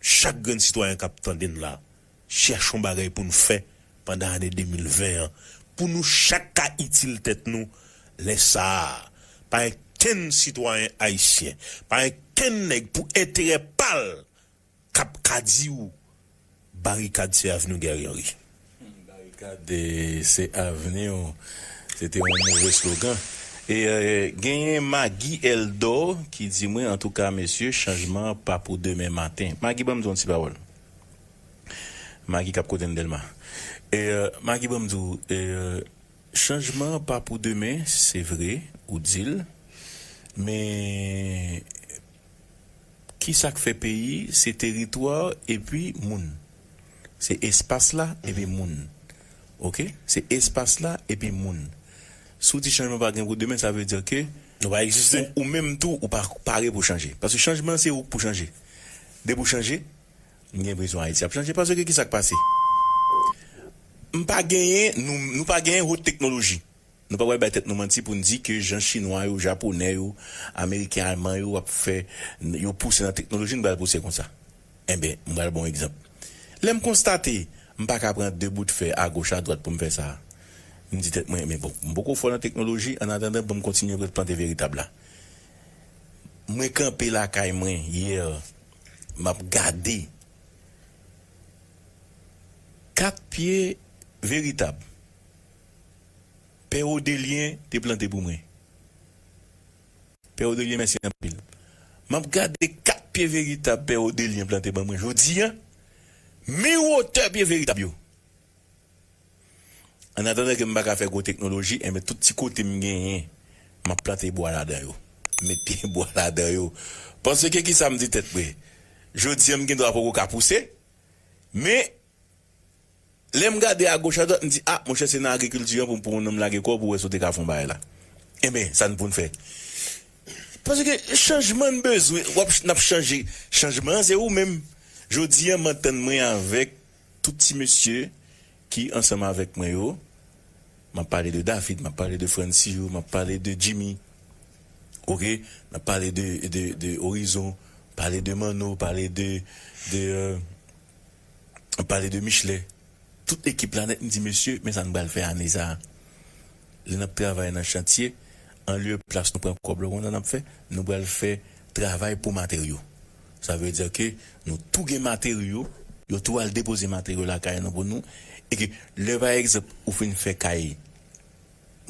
Chak grenn sitwayen k ap tande n la, chèche yon bagay pou n fè pandan ane de mil ven an, pou nou chak ka itil tèt nou lè sa a. Pa gen kenn sitwayen ayisyen, pa gen kenn nèg pou enterè pa l k ap ka di w, barikad se avni w, Guerrier Henry. Barikad, eh, se avni w. Se te yon move slogan. E, eh, genyen Maggie Eldor ki di mwen, antouka, mesye, chanjman an pa pou demen maten. Maggie, ban m di w yon ti pawòl. Maggie k ap koute n Dèlma. E, eh, Maggie, ban m di w, eh, chanjman an pa pou demen, se vre, ou di l. Men, kisa k fè peyi? Se teritwa epi moun. Se espas la epi moun. Oke? Se espas la epi moun. Si w di chanjman pa gen pou demen, sa vle di ke nou pa egziste. Ou, ou menm tou, ou pa pare pou chanje. Paske chanjman, se ou k pou chanje. Depi w chanje, m gen enpresyon Ayiti ap chanje. Paske kisa k pase? M pa genyen, nou, nou pa genyen wot teknoloji. Nou pa pral bay tèt nou manti pou n di ke jan chinwa yo, japonè yo, ameriken, alman yo ap fè, yo pouse nan teknoloji, nou pral pouse konsa. Enben, m pral ba w yon egzanp. Lè m konstate m pa ka pran de bout fè agoch adwat pou m fè sa, m di tèt mwen, men bon, m poko fò nan teknoloji, annatandan, ban m kontinye plante veritab la. Mwen kanpe lakay mwen yè, m ap gade. kat pye veritab Pè Odelyen te plante pou mwen. Pè Odelyen, mèsi anpil. M ap gade kat pye veritab Pè Odelyen plante ban mwen jodi a, men wotè pye veritab yo. An atandan ke m pa ka fè gwo teknoloji, enben, tout ti kote m genyen, m ap plante bwa ladan yo. M met pye bwa ladan yo. Paske ki sa m di tèt mwen? Jodi a, m gen dwa poko ka pouse, men lè m gade agoch adwat, m di, "A, monchè, se nan agrikilti an pou, pou w menm lage kò w pou w wè si w te ka fè yon bagay la." Enben, sa n pou n fè. Paske chanjman n bezwen, w ap, n ap chanje. Chanjman an, se ou menm. Jodi a, m antann mwen avèk tout ti mesye ki ansanm avèk mwen yo. M ap pale de David, m ap pale de Francisco, m ap pale de Jimmy. Oke? N ap pale de, de, de Horizon, pale de Manno, pale de, de, euh, pale de Michelet. Tout ekip la nèt, m di, "Mesye, men sa n pral fè ane sa a." Lè n ap travay nan chantye, an lye plas nou pran kòb la, ou konn sa n ap fè? Nou pral fè travay pou materyo. Sa vle di ke nou tou gen materyo, yo tou al depoze materyo lakay nou pou nou, e ke lè, pa egzanp, ou fin fè kay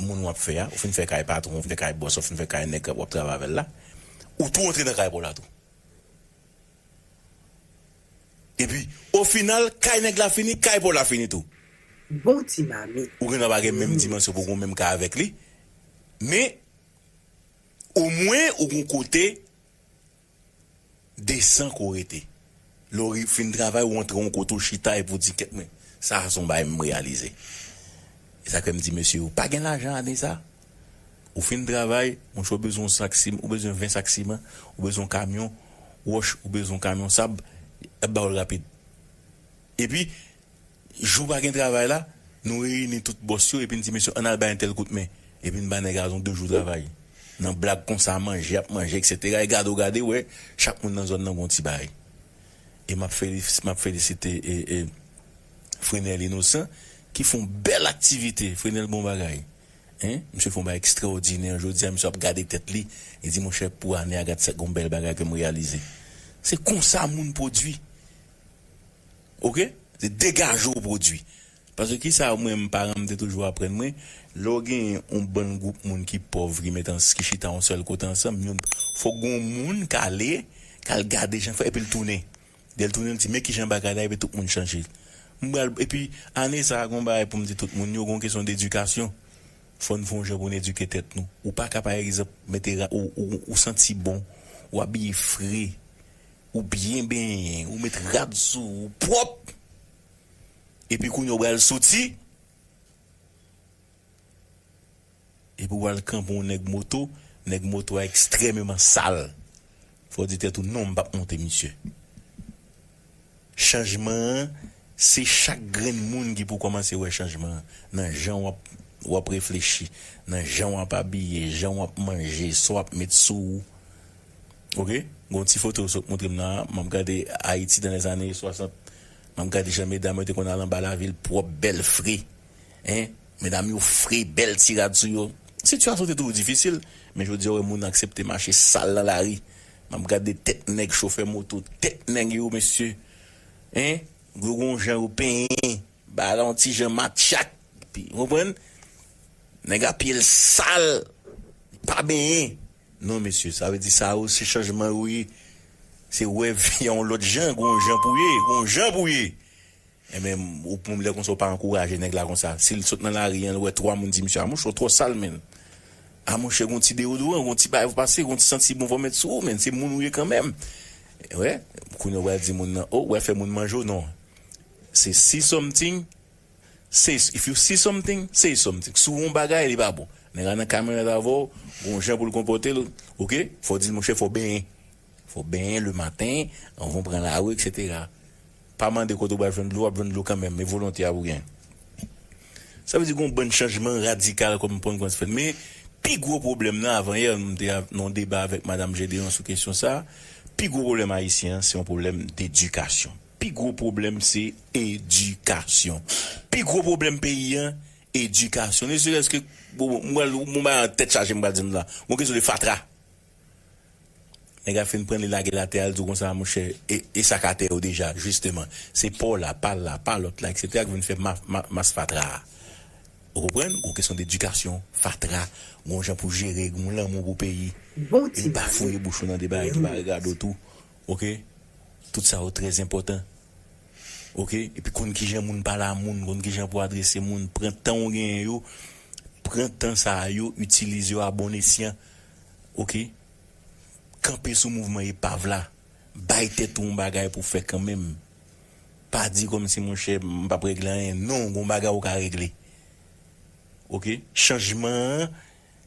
moun w ap fè a, ou fin fè kay patwon, ou fin fè kay bòs, ou fin fè kay nèg w ap travay avè l la, ou tou antre nan kay pa w la tou. Epi, o final, kay nèg la fini, kay pa w la fini tou. Bon ti mamit. Ou gen dwa pa gen menm dimansyon pou w gen menm kay avèk li, men omwen ou gon kote desan ke w rete. Lè w ri-, fin travay, ou antre yon kote, ou chita epi w di, "Kèt mwen, sa a se yon bagay m reyalize." E sa k fè m di, "Mesye, ou pa gen lajan ane sa a. Ou fin travay, monchè, ou bezwen yon sak siman, ou bezwen ven sak siman, ou bezwen yon kamyon wòch, ou bezwen yon kamyon sab, y ap ba w l rapid." Epi, jou pa gen travay la, nou reyini tout bòs yo, epi n di, "Mesye, ann al bay entèl kout men." Epi n ba nèg la yon de jou travay. Nan blag konsa, manje, y ap manje, etsetera. E gade w gade, wè, chak moun nan zòn nan gon ti bagay. E m ap felis-, m ap felisite, e, e, Frenel Inosan, ki fè yon bèl aktivite. Frenel bon bagay. Hein? Misye fè yon bagay ekstraòdinè. Jodi a, misye ap gade tèt li. Li di, "Monchè, pou ane a, gad sa, gon bèl bagay ke m reyalize." Se konsa moun pwodui. Oke? Se degaje w pwodui. Paske ki sa mwen, m, paran m te toujou aprann mwen, lè w gen yon bann gwoup moun ki pòv, ki met ans-, ki chita yon sèl kote ansanm, yon, fòk gon moun k ale, k al gade jan fè, epi l tounen. Lè l tounen, l di, "Men kijan bagay la," epi tout moun chanje. M pral, epi ane sa a, gon bagay pou m di tout moun, yo gon kesyon dedikasyon. Fò n fè yon jan pou n edike tèt nou. Ou pa ka, pa egzanp, mete ra-, ou, ou, ou santi bon, ou abiye fre, ou byen benyen, ou met rad sou ou, ou pwòp. Epi kounye a w pral soti, epi w al kanpe yon nèg moto, nèg moto a ekstrèmeman sal. Fò w di tèt ou, "Non, m p ap monte misye." Chanjman an, se chak grenn moun ki pou kòmanse wè chanjman an. Nan jan w ap, w ap reflechi, nan jan w ap abiye, jan w ap manje, sa w ap met sou ou. Oke? Gon ti foto yo sot montre m la, m ap gade Ayiti dans les années soixante. M ap gade jan medam yo te konn al anba lavil pwòp, bèl, fre. Hein? Medam yo fre, bèl ti rad sou yo. Sitiyasyon te toujou difisil, men jodi a, w wè moun aksepte mache sal nan lari. M ap gade tèt nèg chofè moto, tèt nèg yo, mesye. Hein? Yo gon jan yo penyen, ba la yon ti jan matchak. Pi, w konprann? Nèg a pye l sal, pa benyen. Non, mesye, sa vle di sa yo, se chanjman yo ye. Se wè vi a yon lòt jan, gon jan pou ye, gon jan pou ye. Enben, ou, pou lè konsa, ou pa ankouraje nèg la konsa. Si l sot nan lari an, l wè twa moun, di, "Misye, a monchè, ou twò sal, menn. A monchè, gon ti deyodoran, gon ti bagay pou pase, gon ti santi bon, fò w met sou ou, menn. Se moun ou ye kanmenm." Wè, kounye a, w al di moun nan, "O, w al fè moun manje w." Non. Se see something, say, if you see something, say something. Si w wè yon bagay, li pa bon. Nèg la nan kamyonèt avè w, gon jan pou l konpòte l, oke? Fò w di l, "Monchè, fò w benyen." Fò w benyen lematen, anvan w pran lari, etsetera. Pa mande kote w pral jwenn dlo, w ap jwenn dlo kanmenm, e volonte a pou w gen. Sa vle di gen yon bann chanjman radikal kòm pran konsyans fèt. Men, pi gwo pwoblèm nan, avanyè, m te nan yon deba avèk Madanm Gedeon sou kesyon sa a, pi gwo pwoblèm ayisyen an, se yon pwoblèm dedikasyon. Pi gwo pwoblèm, se edikasyon. Pi gwo pwoblèm peyi an, edikasyon. Ne serait-ce que, bon, bon, mwen, mwen, mwen, tèt chaje, m pral di nou la. Bon, kesyon de fatra. Nèg la fin pran li lage l atè a, l di w konsa, monchè, e, e sa k atè yo deja, jisteman. Se pa w la, pa l la, pa lòt la, etsetera, ki vin fè ma, ma, mas fatra a. Ou konprann? Gon kesyon dedikasyon, fatra, gon jan pou jere, gon lanmou pou peyi. Bon ti. E pa fouye bouch ou nan de bagay ki pa regade w tou. Oke? Tout sa yo trè enpòtan. Oke? Epi konn kijan moun pale a moun, konn kijan pou adrese moun. Pran tan w genyen yo, pran tan sa a yo, itilize yo a bon esyan. Oke? Kanpe sou mouvman epav la. Bay tèt ou yon bagay pou fè kanmenm. Pa di kòmsi, monchè, m p ap regle anyen. Non, gon bagay ou ka regle. Oke? Chanjman an,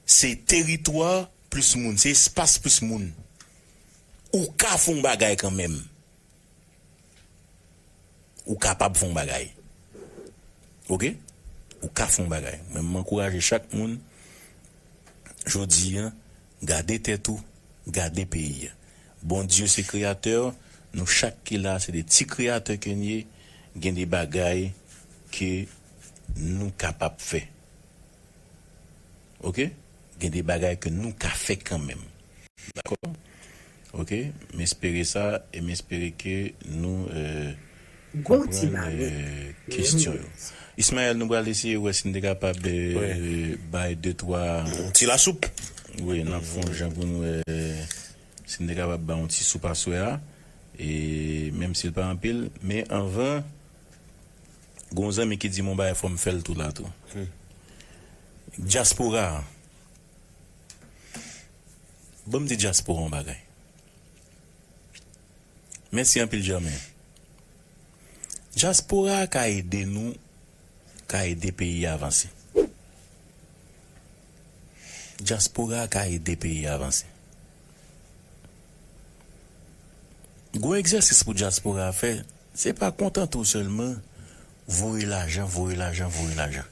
se teritwa plis moun, se espas plis moun. Ou ka fè yon bagay kanmenm. Ou kapab fè yon bagay. Oke? Ou ka fè yon bagay. Mwen, m ankouraje chak moun, jodi a, gade tèt ou, gade peyi a. Bondye se kreyatè, nou chak ki la, se de ti kreyatè ke n ye, gen de bagay ke nou kapab fè. Oke? Gen de bagay ke nou ka fè kanmenm. Dakò? Oke? M espere sa, e m espere ke nou, euh, konprann, euh, kesyon yo. Ismaël, nou pral eseye wè si n te kapab, euh, bay de, twa. Yon ti lasoup. Wi, n ap fè yon jan pou nou, euh, si n te kapab bay yon ti soup aswè a. E menm si l pa anpil, men anvan, gon zanmi ki di m yon bagay, fò m fè l tou la tou. Dyaspora a. Ban m di dyaspora yon bagay. Mèsi anpil, Germain. Dyaspora a ka ede nou, ka ede peyi a avanse. Dyaspora a ka ede peyi a avanse. Gwo egzèsis pou dyaspora a fè, se pa kontante w sèlman, voye lajan, voye lajan, voye lajan.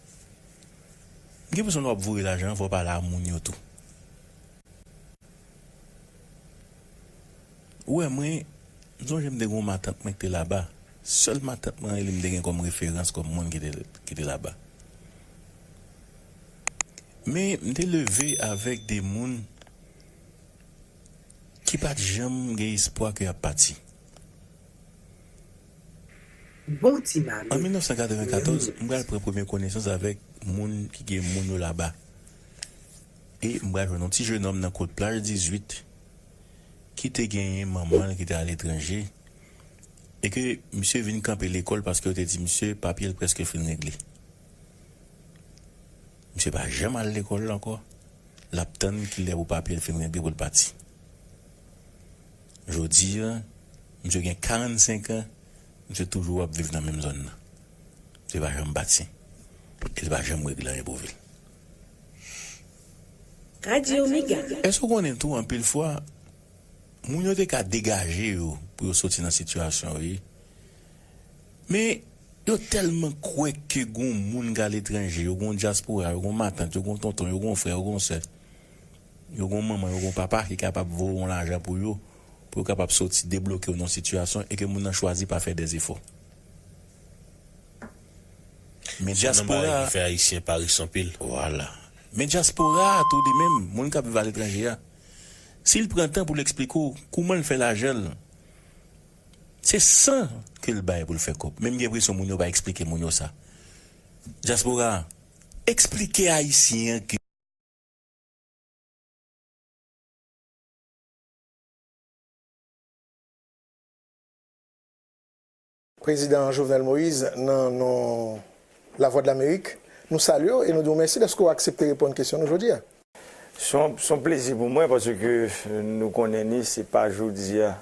Gen bezwen lè w ap voye lajan an, fò w pale a moun yo tou. Ou wè, mwen, m sonje m te gen yon matant mwen ki te laba. Sèl matant mwen an, li m te gen kòm referans, kòm moun ki te, ki te laba. Men, m te leve avèk de moun ki pa t janm gen espwa ke y ap pati. Bon ti mami. An mil nèf san katrevenkatòz, m pral pran premye konesans avèk moun ki gen moun yo laba. E m pral jwenn yon ti jenòm nan kot plaj dizuit ki te genyen manman l ki te aletranje e ke misye vin kanpe lekòl paske yo te di misye papye l prèske fin regle. Misye pa janm al lekòl ankò. L ap tann kilè pou papye l fin regle pou l pati. Jodi a, misye gen karannsenk an, misye toujou ap viv nan menm zòn nan. Misye pa janm pati. E li pa janm regle anyen pou vi l. Radio Mega. Èske w konnen tou, anpil fwa, moun yo te ka degaje yo pou yo soti nan sitiyasyon yo ye? Men, yo tèlman kwè ke gon moun k aletranje, yo gon dyaspora, yo gon matant, yo gon tonton, yo gon frè, yo gon sè, yo gon manman, yo gon papa ki kapab voye yon lajan pou yo, pou yo kapab soti debloke yo nan yon sitiyasyon e ke moun nan chwazi pa fè dèzefò. Men dyaspora a ki fè Ayisyen pa rich anpil. Vwala. Men dyaspora a tou li menm, moun k ap viv aletranje a, si l pran tan pou l eksplike w kouman l fè lajan l, se san ke l bay pou l fè kòb. Men m gen enpresyon moun yo pa eksplike moun yo sa. Dyaspora a, eksplike Ayisyen an ke Prezidan Jovenel Moïse, nan non Lavwadlamerik, nou salye w e nou di w mèsi dèske w aksepte reponn kesyon nou jodi a. Se yon, se yon plezi pou mwen paske nou konnen ni se pa jodi a.